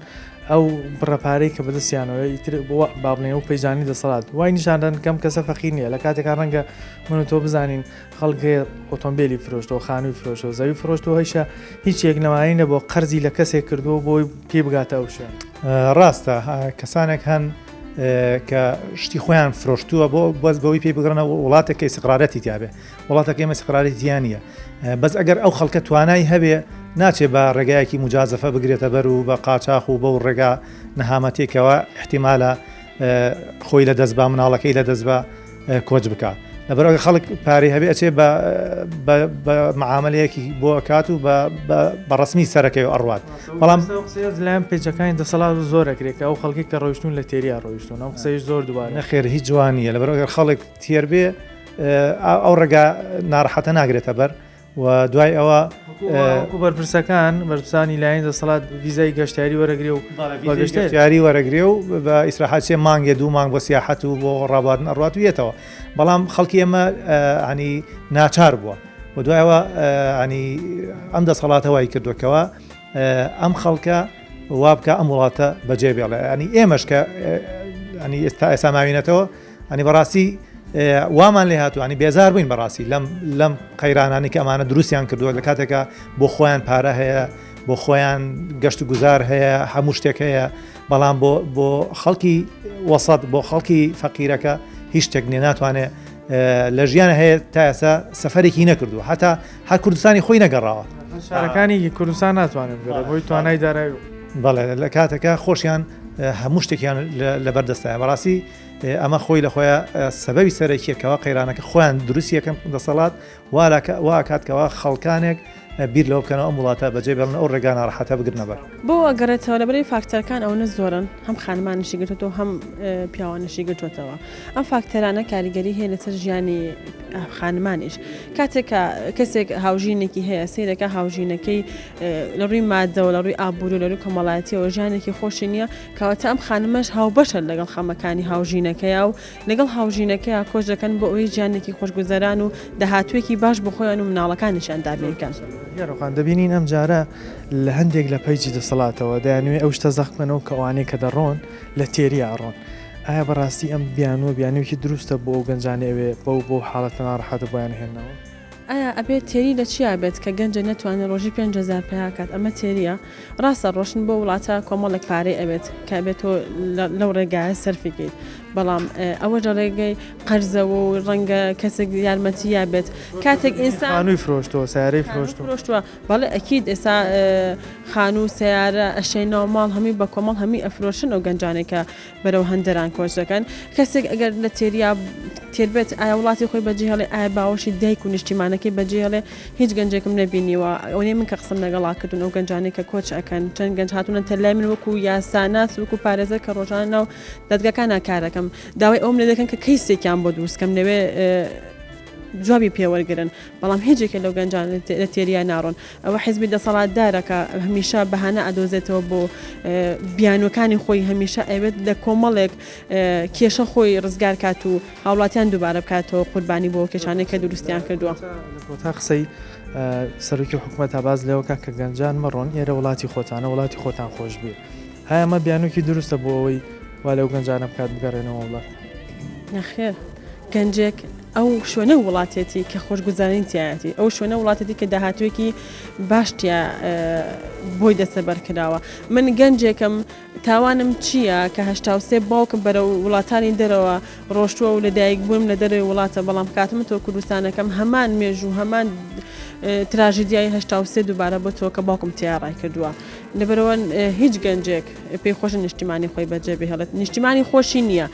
ئەو بڕەپارەی کە بەدەستیانەوە ئیتر بۆ با بڵێن و پەیجانی دەسەڵات وای نیشاندان کەم کەسە فەقیر نییە لە کاتێکا ڕەنگە من و تۆ بزانین خەڵک هەیە ئۆتۆمبێلی فرۆشتەوە خانووی فرۆشتەوە زەوی فرۆشتەوە هەیشە هیچ یەک نەمانی نەبووە قەرزی لە کەسێک کردووە بۆی پێی بگاتە ئەو شوێن. ڕاستە کەسانێک هەن کە شتی خۆیان فرۆشتووە بۆ بەس بەوەی پێی بگڕنە وڵاتێک کە ئیسقرارەتی تیاابێ وڵاتەکە ئێمە ئیسقرارەتی تیا نییە بەس ئەگەر ئەو خەڵکە توانای هەبێ ناچێ بە ڕێگایەکی مجازەفە بگرێتە بەر و بە قاچاخ و بەو ڕێگا نەهامەتێکەوە احتیمالە خۆی لە دەست بە مناڵەکەی لە دەست بە کۆچ بکا لەبەرئەوەی خەڵک پارەی هەبێ ئەچێ بە بە معاملەیەکی بۆ ئەکات و بە ڕسمی سەرەکەی و ئەڕوات بەڵام لایەن پێچەکانی دەسەڵات زۆر ئەکرێت کە ئەو خەڵکی کە ڕۆیشتون لە تێریا ڕۆیشتون ئەم قسەی زۆر دووبارە نەخێر هیچ جوان نییە لەبەرئەوەی خەڵک تێر بێ ئەو ڕێگا ناڕەحەتە ناگرێتە بەر و دوای ئەوە وەکو بەرپرسەکان بەرپرسانی لایەنی دەسەڵات ڤیزای گەشتیاری وەرەگرێ و گەشتیاری وەرەگرێ و بە ئیسراحەت چێ مانگێ دوو مانگ بۆ سیاحەت و بۆ ڕابواردن ئەڕوات و یەتەوە بەڵام خەڵکی ئێمە ینی ناچار بووە و دوایەوە ینی ئەم دەسەڵاتە وای کردوەکەوە ئەم خەڵکە وا بکە ئەم وڵاتە بەجێ بێڵێ ینی ئێمەش کە ینی ئێستا ئێستا ماوینەتەوە ئەنی بەڕاستی وامان لێ هاتووە ئەنی بێزار بووین بەڕاستی لەم لەم قەیرانانی کە ئەمانە دروستیان کردووە لە کاتێکا بۆ خۆیان پارە هەیە بۆ خۆیان گەشت و گوزار هەیە هەموو شتێک هەیە بەڵام بۆ بۆ خەڵکی وەسەت بۆ خەڵکی فەقیرەکە هیچ شتێک نیە ناتوانێت لە ژیان هەیە تا ئێستا سەفەرێکی نەکردووە هەتا هەر کوردستانی خۆی نەگەڕاوە شارەکانی کوردستان ناتوانێت بگەڕێت بۆی توانای دارایی بەڵێ لە کاتێکا خۆشیان. هەموو شتێکیان لەبەر دەستایە بەڕاستی ئەمە خۆی لە خۆیان سەبەبی سەرەکیە کەوا قەیرانەکە خۆیان دروستی یەکەم دەسەڵات وا ئەکات کەوا خەڵکانێک بیر لەوە بکەنەوە ئەم وڵاتە بەجێ بێڵن ئەو ڕێگا ناڕەحەتە بگرنە بەر. بۆ ئەگەڕێتەوە لەبەرئەوەی فاکتەرەکان ئەوەنە زۆرن هەم خانمانیشی گرتۆتەوە هەم پیاوانیشی گرتۆتەوە ئەم فاکتەرانە کاریگەری هەیە لەسەر ژیانی خانمانیش کاتێک کە کەسێک هاوژینێکی هەیە سەیرەکە هاوژینەکەی لە ڕووی مادەوە لە ڕووی ئابووری و لە ڕووی کۆمەڵایەتیەوە ژیانێکی خۆشی نییە کەواتە ئەم خانمەش هاوبەشە لەگەڵ خەمەکانی هاوژینەکەیا و لەگەڵ هاوژینەکەیا کۆچ دەکەن بۆ ئەوەی ژیانێکی خۆشگوزەران و داهاتوویەکی باش بۆ خۆیان و مناڵەکانیشیان دابین بکەن. دیارە خان دەبینین ئەم جارە لە هەندێک لە پەیجی دەسەڵاتەوە دەیانەوێ ئەو شتە زەق بکەنەوە کە ئەوانەی کە دەڕۆن لە تێریا ئەڕۆن. ئایا بەڕاستی ئەم بیانووە بیانوویەکی دروستە بۆ ئەو گەنجانەی ئەوێ بەو بەو حاڵەتە ناڕەحەتە بۆیان ئەهێننەوە؟ ئایا ئەبێت تێری لە چیا بێت کە گەنجە نەتوانێت ڕۆژی 5000 پەیا کات ئەمە تێریە؟ ڕاستە ڕۆشتن بۆ وڵاتە کۆمەڵێک پارەی ئەوێت کە ئەبێت تۆ لەو ڕێگایە سەرفی کەیت بەڵام ئەوەش لە ڕێگەی قەرزەوە و ڕەنگە کەسێک یارمەتی یا بێت کاتێک ئینسان خانووی فرۆشتووە سیارەی فرۆشتووە فرۆشتووە بەڵێ ئەکید ئێستا خانوو سیارە ئەشیای ناو ماڵ هەمووی بە کۆمەڵ هەمووی ئەفرۆشن ئەو گەنجانەی کە بەرەو هەندەران کۆچ دەکەن. کەسێک ئەگەر لە تێریا تێر بێت ئایا وڵاتی خۆی بەجێهێڵێ؟ ئایا باوەشی دایک و نیشتیمانەکەی بەجێهێڵێ؟ هیچ گەنجێکم نەبینیوە ئەوەنەی من کە قسەم لەگەڵا کردوون ئەو گەنجانەی کە کۆچ ئەکەن چەند گەنج هاتوونەتە لای من وەکو یاساناس وەکو پارێزەر کە ڕۆژانە ناو دادگاکانا کارەکەم داوای ئەوەم لێ دەکەن کە کەیسێکیان بۆ دروست کەم لەوێ جوابی پێوەرگرن بەڵام هیچ یەکێ لەو گەنجانە لە تێریا ناڕۆن ئەوە حیزبی دەسەڵاتدارە کە هەمیشە بەهانە ئەدۆزێتەوە بۆ بیانوەکانی خۆی هەمیشە ئەوێت لە کۆمەڵێک کێشە خۆی ڕزگار کات و هاوڵاتیان دووبارە بکاتەوە قوربانی بۆ کێشانەی کە دروستیان کردووە. لە کۆتا قسەی سەرۆکی حکومەتا باس لەوە کا کە گەنجان مەڕۆن ئێرە وڵاتی خۆتانە وڵاتی خۆتان خۆش بوێ ئایا ئەمە بیانووکی دروستە بۆ ئەوەی وا لەو گەنجانە بکات بگەڕێنەوە وڵات؟ نەخێر گەنجێک ئەو شوێنە وڵاتێتی کە خۆشگوزەرانی تیایەتی، ئەو شوێنە وڵاتێتی کە داهاتوویەکی باش تیا بۆی دەستەبەر کراوە. من گەنجێکم تاوانم چییە کە 83 باوکم بەرەو وڵاتانی دەرەوە ڕۆشتووە و لەدایک بوونم لە دەرەوەی وڵاتە، بەڵام کاتم تۆ کوردستانەکەم هەمان مێژوو هەمان تراژیدیای 83 دووبارە بۆتەوە کە باوکم تیا ڕای کردووە. لەبەرئەوە هیچ گەنجێک پێی خۆشە نیشتیمانی خۆی بەجێ بهێڵێت، نیشتیمانی خۆشی نییە.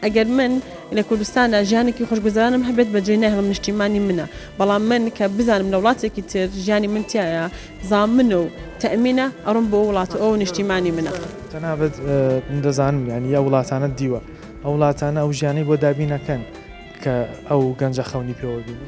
ئەگەر من لە کوردستاندا ژیانێکی خۆشگوزەرانم هەبێت بەجێی ناهێڵم نیشتیمانی منە، بەڵام من کە بزانم لە وڵاتێکی تر ژیانی من تیایە زامنە و تەئمینە ئەڕۆم بۆ وڵات و ئەوە نیشتیمانی منە. جەنابت من دەزانم یانی ئەو وڵاتانەت دیوە، ئەو وڵاتانە ئەو ژیانەی بۆ دابین ئەکەن کە ئەو گەنجە خەونی پێوە بینێ؟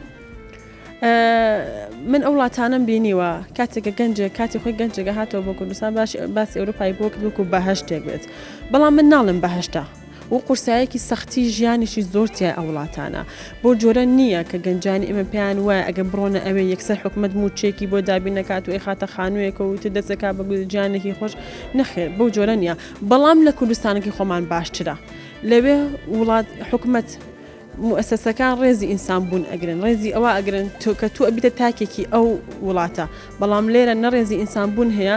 من ئەو وڵاتانەم بینیوە کاتێک کە گەنجێک کاتی خۆی گەنجێکە هاتەوە بۆ کوردستان باش باسی ئەوروپای بۆ کرد وەکو بەهەشتێک بێت بەڵام من ناڵێم بەهەشتە و قورسایەکی سەختی ژیانیشی زۆر تیای ئەو وڵاتانە بۆ جۆرە نییە کە گەنجانی ئێمە پێیان وایە ئەگەر بڕۆنە ئەوێ یەکسەر حکومەت مووچەیەکی بۆ دابین نەکات و ئەیخاتە خانوویەکەوە و ئیتر دەست دەکات بە ژیانێکی خۆش نەخێر بەو جۆرە نییە بەڵام لە کوردستانەکەی خۆمان باشترە لەوێ وڵات حکومەت موئەسەسەکان ڕێزی ئینسان بوون ئەگرن ڕێزی ئەوە ئەگرن تۆ کە تۆ ئەبیتە تاکێکی ئەو وڵاتە بەڵام لێرە نە ڕێزی ئینسان بوون هەیە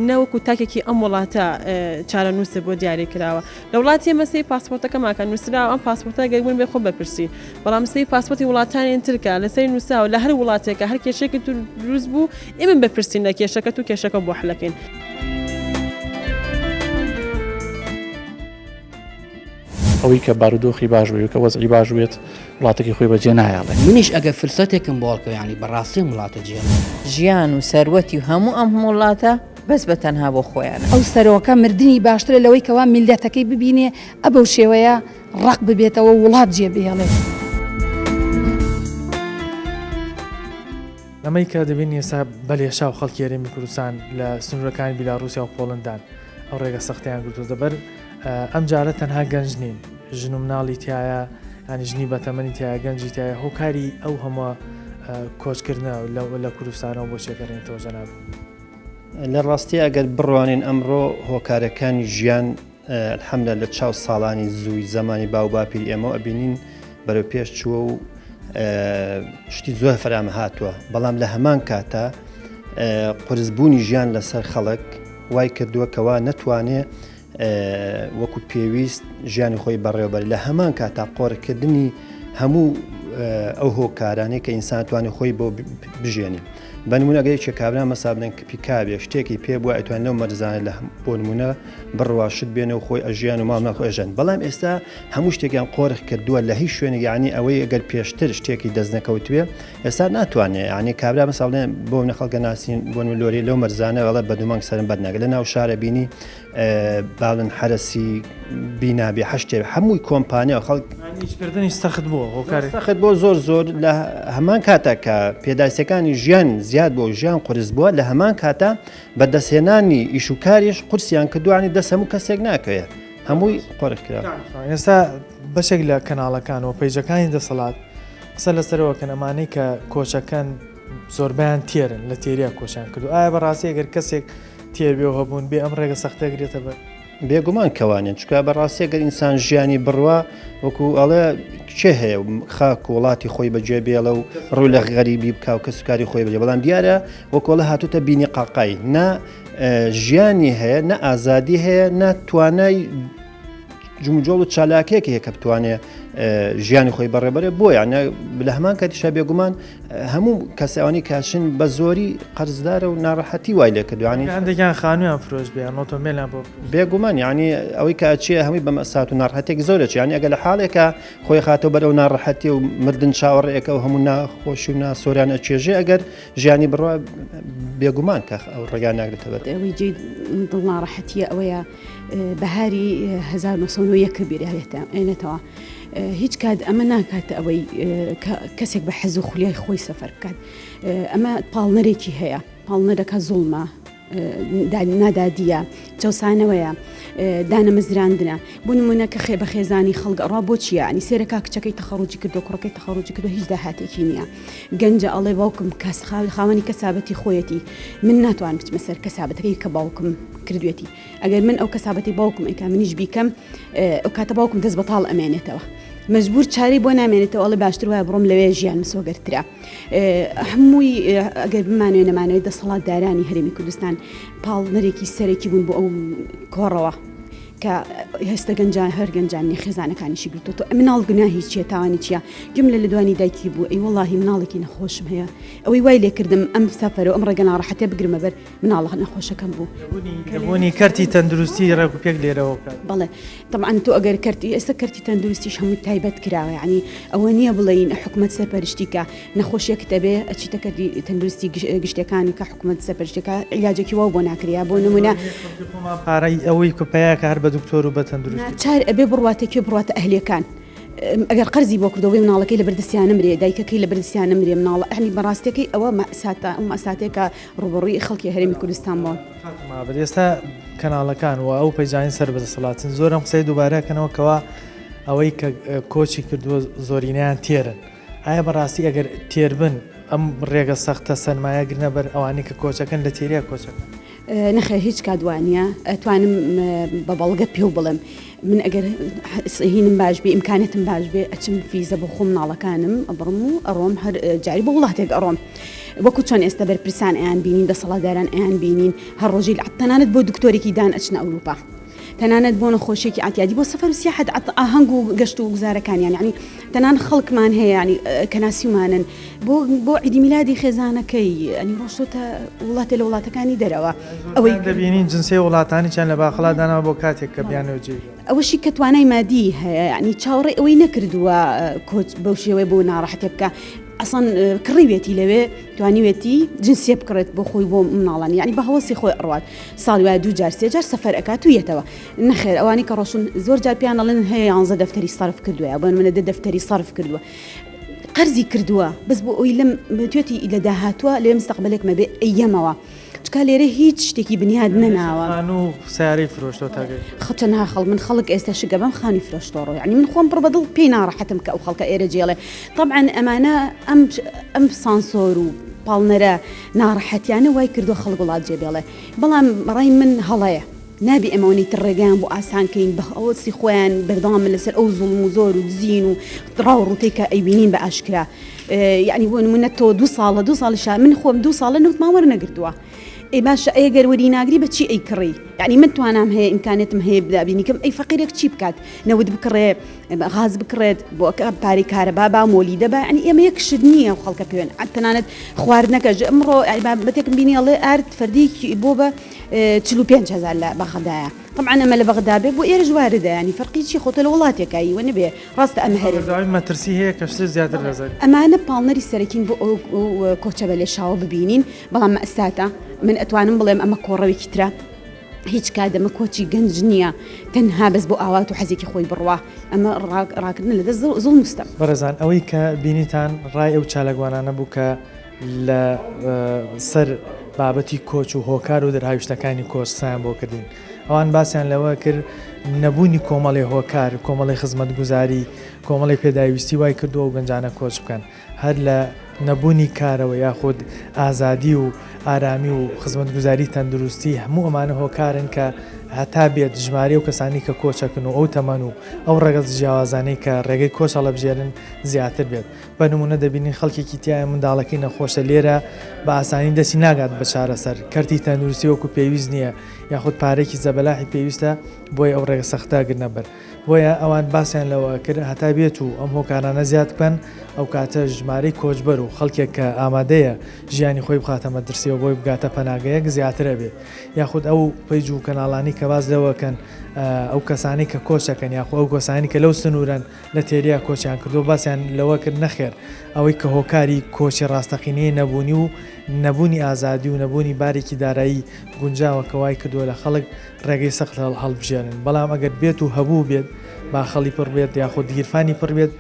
نە وەکو تاکێکی ئەم وڵاتە چارەنووست بۆ دیاری کراوە لە وڵاتی ئێمە سەیری پاسپۆرتەکەمان کە نووسراوە ئەم پاسپۆرتە گەر بوون بێ خۆ بەرپرسی بەڵام سەیری پاسپۆرتی وڵاتانی تر کە لەسەری نووسراوە لە هەر وڵاتێکە هەر کێشەیەکی دروست بوو ئێمە بەرپرسین لە کێشەکەت و کێشەکە بۆ حلەکەین. ئەوەی کە بارودۆخی باش بێت کە وەزعی باش بێت وڵاتەکەی خۆی بەجێ نایەڵێ. منیش ئەگەر فرسەتێکم بۆ هەڵکەوێ یانی بەڕاستی ئەم وڵاتە جێ. ژیان و سەروەتی و هەموو ئەم وڵاتە بەس بە تەنها بۆ خۆیانە. ئەو سەرۆکە مردنی باشترە لەوەی کەوا میللەتەکەی ببینێ ئە بەو شێوەیە ڕەق ببێتەوە و وڵات جێ بهێڵێت. ئەمەی کە دەبینین ئێستا بە لێشاو خەڵکی هەرێمی کوردستان لە سنوورەکانی بیلاڕووسیا و پۆڵندان ئەو ڕێگە سەختەیان گرتووەتە بەر، ئەم جارە تەنها گەنج نین، ژن و مناڵی تیایە، یانی ژنی بەتەمەنی تیایە، گەنجی تیایە، هۆکاری ئەو هەمووە کۆچکردنە لە کوردستانەوە بۆ چیە گەڕێنیتەوە جەنابت؟ لە ڕاستی ئەگەر بڕوانین ئەمڕۆ هۆکارەکانی ژیان الحمدللە لە چاو ساڵانی زووی زەمانی باو باپیری ئێمەوە ئەبینین بەرەو پێش چووە و شتی زۆر فەرامە هاتووە بەڵام لە هەمان کاتە قورسبوونی ژیان لەسەر خەڵک وای کردووە کەوا نەتوانێ وەکو پێویست ژیانی خۆی بەڕێوەبەر لە هەمان کاتا قۆرکردنی هەموو ئەو هۆکارانەی کە ئینسان توانێت خۆی بۆ بژێنی. بە نمونە گەر یەکێ کابرا مەسا بڵێن کە پیکابێ شتێکی پێ بووە ئەتوان لەو مەرزانە لە بۆ نمونە بڕوا شت بێنە و خۆی ئەژیان و ماڵ ناخۆ ئەژەن بەڵام ئێستا هەموو شتێکیان قۆرخ کردووە لە هیچ شوێنێک یعنی ئەوەی ئەگەر پێشتر شتێکی دەست نەکەوتوێ ئێستا ناتوانێ یعنی کابرا مەسا بڵێن بۆ منە خەڵکە ناسین بۆ نمونە لۆری لەو مەرزانە ئەڵێ بە دوو مانگ سەرم بەر ناگە لە ناو شارە بینی باڵن حەرەسی بینابێ هەشتێ هەمووی کۆمپانیا و خەڵک ئیشکردنی سەخت بووە هۆکاری سەخت بۆ زۆر زۆر لە هەمان کاتە کە پێداویستەکانی ژیان زیاد بۆ ژیان قورس بووە لە هەمان کاتە بەدەستهێنانی ئیش و کاریش قورسیان کردوانی دەست هەموو کەسێک ناکەوێت هەمووی قۆرخ کرا. ئێستا بەشێک لە کەناڵەکان و پەیجەکانی دەسەڵات قسە لەسەرەوە کەن ئەمانەی کە کۆچەکەن زۆربیان تێرن لە تێریا کۆچیان کردو ئایا بەڕاستی ئەگەر کەسێک تێر بێ و هەبوون بێ ئەم ڕێگە سەختە گرێتە بەر؟ بێگومان کەوانێن چکە بەڕاستی گەر ئینسان ژیانی بڕوا وەکو ئەڵێ کێ هەیە خاک و وڵاتی خۆی بەجێ بێڵە و ڕوو لە غەریبی بکا و کەسوکاری خۆی بجێ بەڵام دیارە وەکۆڵە هاتوتە بینی قاقای نا ژیانی هەیە نە ئازادی هەیە نە توانای جموجۆڵ و چالاکێک هەیە کە بتوانێ ژیانی خۆی بەڕێبەرێ بۆیان لە هەمان کاتیشا بێگومان هەموو کەسانی کاشن بە زۆری قەرزدارە و ناڕەحەتی وای لێ کردوانی هەندێکیان خانویان فرۆش بێ ئۆتۆمبیلیان بۆ بێگومان یعنی ئەوەی کە ئەچێ هەمووی بە مەسات و ناڕەحەتێک زۆرە یعنی ئەگەر لە حاڵێکە خۆی خاتەوە بەرەو ناڕەحەتی و مردن چاوەڕێکە و هەموو ناخۆشی و ناسۆریان ئەچێژێ ئەگەر ژیانی بڕوا بێگومان کە ئەو ڕێگا ناگرێتە بەر. ئەوەی جێی دڵ ناڕەحەتییە ئەوەیە بەهاری 1991 بیرێنێتەوە هیچ کات ئەمە ناکاتە ئەوەی کە کەسێک بە حەز و خولیای خۆی سەفەر بکات ئەمە پاڵنەرێکی هەیە پاڵنەرەکە زوڵمە نادادیە چەسانەوەیە دانەمەزراندنە بۆ نمونە کە خێ بە خێزانی خەڵک ئەڕا بۆ چییە ئەنی سێرەکە کچەکەی تەخەڕوجی کردو کوڕەکەی تەخەڕوجی کردو هیچ داهاتێکی نییە گەنجە ئەڵێ باوکم کەس خاوەنی کەسابەتی خۆیەتی من ناتوان بچمە سەر کەسابەتەکەی کە باوکم کردوێتی ئەگەر من ئەو کەسابەتی باوکم ئەیکا منیش بیکەم ئەو کاتە باوکم دەست بەتاڵ ئەمێنێتەوە مەجبور چارەی بۆ نامێنێتەوە ئەڵێ باشتر وایە بڕۆم لەوێ ژیان مسۆگەرترە هەمووی ئەگەر بمانوێ نەمانەوێت دەسەڵاتدارانی هەرێمی کوردستان پاڵنەرێکی سەرەکی بوون بۆ ئەو کۆڕەوە کە هێستا گەنجان هەر گەنجان نیە خێزانەکانیشی گرتووە مناڵ گوناهی چیە تاوانی چیە گوێم لە لێدوانی دایکی بوو ئەی وەڵاهی مناڵێکی نەخۆشم هەیە ئەوەی وای لێکردم ئەم سەفەرە و ئەم ڕێگە ناڕەحەتە بگرمە بەر مناڵە نەخۆشەکەم بوو. نەبوونی کەرتی تەندروستی ڕێک و پێک لێرەوە کات. بەڵێ تەبعەن تۆ ئەگەر کەرتی ئێستا کەرتی تەندروستیش هەمووی تایبەت کراوە یعنی ئەوە نییە بڵێین حکومەت سەرپەرشتی کە نەخۆشیەکت ئەبێ ئەچیتە کەرتی تەندروستی گشتیەکان کە حکومەت سەرپەرشتی کە عیلاجێکی واو بۆ ناکرێ یا بۆ نمونە خۆمان پارەی ئەوەی کە پەیاکە هەر بە دکتۆر و بە تەندروستی ناچار ئەبێ بڕواتە کوێ بڕواتە ئەهلیەکان ئەگەر قەرزی بۆ کردەوەی مناڵەکەی لە بەردەستیان نەمرێ دایکەکەی لە بەردەستیان نەمرێ مناڵە ئەهلی بەڕاستەکەی ئەوە مەساتە ئەو مەساتێکە ڕووبەڕووی خەڵکی هەرێمی کوردستان بووە. خاتوو مابەت ئێستا کەناڵەکان و ئەو پەیجانەی سەر بە دەسەڵاتن زۆر ئەم قسەیە دووبارە کەنەوە کەوا ئەوەی کە کۆچی کردووە زۆرینەیان تێرن ئایا بەڕاستی ئەگەر تێربن ئەم ڕێگە سەختە سەرمایە گرنە بەر ئەوانەی کە کۆچەکەن لە تێریا کۆچەکەن؟ نەخێر هیچ کات وانیە ئەتوانم بە بەڵگە پێو بڵێم من ئەگەر هینم باش بێ ئیمکانێتم باش بێ ئەچم فیزە بۆ خۆم مناڵەکانم ئەبڕم و ئەڕۆم هەر جاری بۆ وڵاتێک ئەڕۆم وەکو چۆن ئێستا بەرپرسان ئەیان بینین دەسەڵاتداران ئەیان بینین هەر ڕۆژی تەنانەت بۆ دکتۆرێکی دان ئەچنە ئەوروپا تەنانەت بۆ نەخۆشیێکی ئەعتیادی بۆ سەفەر و سیاحەت ئاهەنگ و گەشت و گوزارەکانیان یعنی تەنان خەڵکمان هەیە ینی کە ناسیومانن بۆ بۆ عیدی میلادی خێزانەکەی ینی ڕۆشتۆتە وڵاتێ لە وڵاتەکانی دەرەوە ئەوەی دەبینین جنسی وڵاتانی چەند لە باخڵا داناوە بۆ کاتێک کە بیانەوە جێ ئەوەشی کە توانای مادی هەیە ینی چاوەڕێ ئەوەی نەکردووە کۆچ بەو شێوەیە بۆ ناڕەحەتێ بکە ئەسڵەن کڕیوێتی لەوێ توانیوێتی جنسیە بکڕێت بۆ خۆی بۆ مناڵانی یعنی بە هەوەسی خۆی ئەڕوات ساڵی وایە دوو جار سێ جار سەفەر ئەکات و یەتەوە نەخێر ئەوانی کە ڕۆشن زۆر جار پێیان ئەڵێن هەیە یانزە دەفتەری سەرف کردووە یا بۆ نمونە دە دەفتەری سەرف کردووە قەرزی کردووە بەس بۆ ئەوی لەم توێتی لە داهاتووە لێ مستەقبلێک مەبێ ئەیەمەوە چکا لێرە هیچ شتێکی بنیاد نەناوە. خانوو سەیارەی فرۆشتۆ تا گەیشت. خە تەنها خەڵک من خەڵک ئێستا شگە بەم خانووی فرۆشتۆ ڕۆ یعنی من خۆم پڕ بە دڵ پێی ناڕەحەتم کە ئەو خەڵکە ئێرە جێڵێ تەبعەن ئەمانە ئەم ئەم سانسۆر و پاڵنەرە ناڕەحەتیانە وای کردووە خەڵک وڵات جێ بێڵێ بەڵام ڕای من هەڵەیە نابێ ئێمە ئەوەنەی تر ڕێگەیان بۆ ئاسان کەین بە هەوەسی خۆیان بەردەوامن لەسەر ئەو زوڵم و زۆر و دزین و ڕاو ڕووتەی کە ئەیبینین بە ئاشکرا یعنی بۆ نمونە تۆ دوو ساڵە دوو ساڵیشە من خۆم دوو ساڵە نەوتمان وەرنەگرتووە. ئەی باشە ئەی گەر وەری ناگری بە چی ئەیکڕی؟ یانی من توانام هەیە ئیمکانێتم هەیە دابینی کەم ئەی فەقیرێک چی بکات؟ نەوت بکڕێ غاز بکڕێت بۆ پارەی کارەبا با مۆلیدە با یانی ئێمە یەک شت نییە و خەڵکە پێوێن تەنانەت خواردنەکەش ئەمڕۆ بابەتێکم بینی ئەڵێ ئارد فەردیکی بۆ بە 45000 لە بەغدایە طبعا ئەمە لە بەغدا بێ بۆ ئێرەش واردە ینی فەرقی چی خۆتە لە وڵاتێکایی وە نەبێ ڕاستە ئەمە هەرێ بەردەوامی مەترسی هەیە کە شتر زیاتر لەسەر. ئەمانە پاڵنەری سەرەکین بۆ ئەو کۆچە بە لێشاوە ببینین بەڵام مەئساتە من ئەتوانم بڵێم ئەمە کۆڕەوێکی ترە هیچ کات ئەمە کۆچی گەنج نییە تەنها بەس بۆ ئاوات و حەزێکی خۆی بڕوا ئەمە ڕاکردن لە دەست زوڵم و ستەم. بەڕێزان ئەوەی کە بینیتان ڕای ئەو چالاکوانانە بوو کە لە سەر بابەتی کۆچ و هۆکار و دەرهاویشتەکانی کۆچ قسەیان بۆ کردین. ئەوان باسیان لەوە کرد نەبوونی کۆمەڵی هۆکار، کۆمەڵی خزمەتگوزاری، کۆمەڵی پێداویستی وای کردووە ئەو گەنجانە کۆچ بکەن. هەر لە نەبوونی کارەوە یاخود ئازادی و ئارامی و خزمەتگوزاری تەندروستی هەموو ئەمانە هۆکارن کە هەتا بێت ژمارەی ئەو کەسانەی کە کۆچەکن و ئەو تەمەن و ئەو ڕەگەز جیاوازانەی کە ڕێگەی کۆچ هەڵەبژێرن زیاتر بێت. بە نموونە دەبینین خەڵکێکی تیایە منداڵەکەی نەخۆشە لێرە بە ئاسانی دەستی ناگات بە چارەسەر، کەرتی تەندروستی وەکو پێویست نییە یاخود پارەیەکی زەبەلاحی پێویستە بۆیە ئەو ڕێگە سەختە گرنە بەر. بۆیە ئەوان باسیان لەوە کرد هەتا بێت و ئەم هۆکارانە زیاد بکەن ئەوکاتە ژمارەی کۆچبەر و خەڵکێک کە ئامادەیە ژیانی خۆی بخاتە مەترسیەوە بۆی بگاتە پەناگەیەک زیاتر ئەبێت یاخود ئەو پەیج و کەناڵانی کە باس لەوەکەن ئەو کەسانی کە کۆچەکەن یاخۆ ئەو کەسانی کە لەو سنوورەن لە تێریا کۆچیان کردو باسیان لەوە کرد نەخێر ئەوەی کە هۆکاری کۆچی ڕاستەقینەیە نەبوونی و نەبوونی ئازادی و نەبوونی بارێکی دارایی گونجاوە کە وای کردووە لە خەڵک ڕێگەی سەخت هەڵبژێرن، بەڵام ئەگەر بێت و هەبوو بێت باخەڵی پڕ بێت یاخود گیرفانی پڕ بێت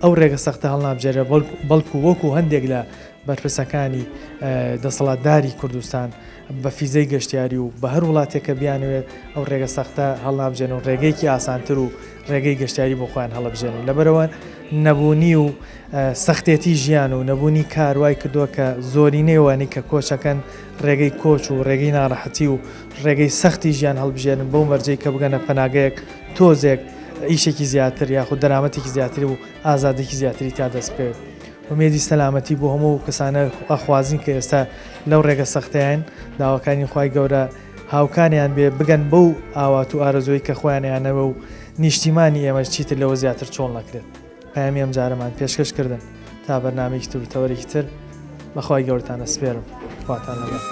ئەو ڕێگە سەختە هەڵنابژێرێت بەڵکو وەکو هەندێک لە بەرپرسەکانی دەسەڵاتداری کوردستان بە فیزەی گەشتیاری و بە هەر وڵاتێک کە بیانەوێت ئەو ڕێگە سەختە هەڵنابژێن و ڕێگەیەکی ئاسانتر و ڕێگەی گەشتیاری بۆ خۆیان هەڵبژێرن لەبەرەوە نەبوونی و سەختێتی ژیان و نەبوونی کار وای کردووە کە زۆرینەی ئەوانەی کە کۆچەکەن ڕێگەی کۆچ و ڕێگەی ناڕەحەتی و ڕێگەی سەختی ژیان هەڵبژێرن بەو مەرجەی کە بگەنە پەناگەیەک تۆزێک ئیشێکی زیاتر یاخود دەرامەتێکی زیاتر و ئازادێکی زیاتری تا دەست بکەوێت. ئومێدی سەلامەتی بۆ هەموو ئەو کەسانە ئەخوازین کە ئێستا لەو ڕێگە سەختەیان، داواکارین خوای گەورە هاوکاریان بێ بگەن بەو ئاوات و ئارەزووەی کە خۆیان ئەیانەوێ و نیشتیمانی ئێمەش چیتر لەوە زیاتر چۆڵ نەکرێت. پەیامی ئەمجارەمان پێشکەش کردن تا بەرنامەیەکی تر و تەوەرێکی تر بە خوای گەورەتان ئەسپێرم خواتان لەگەڵ.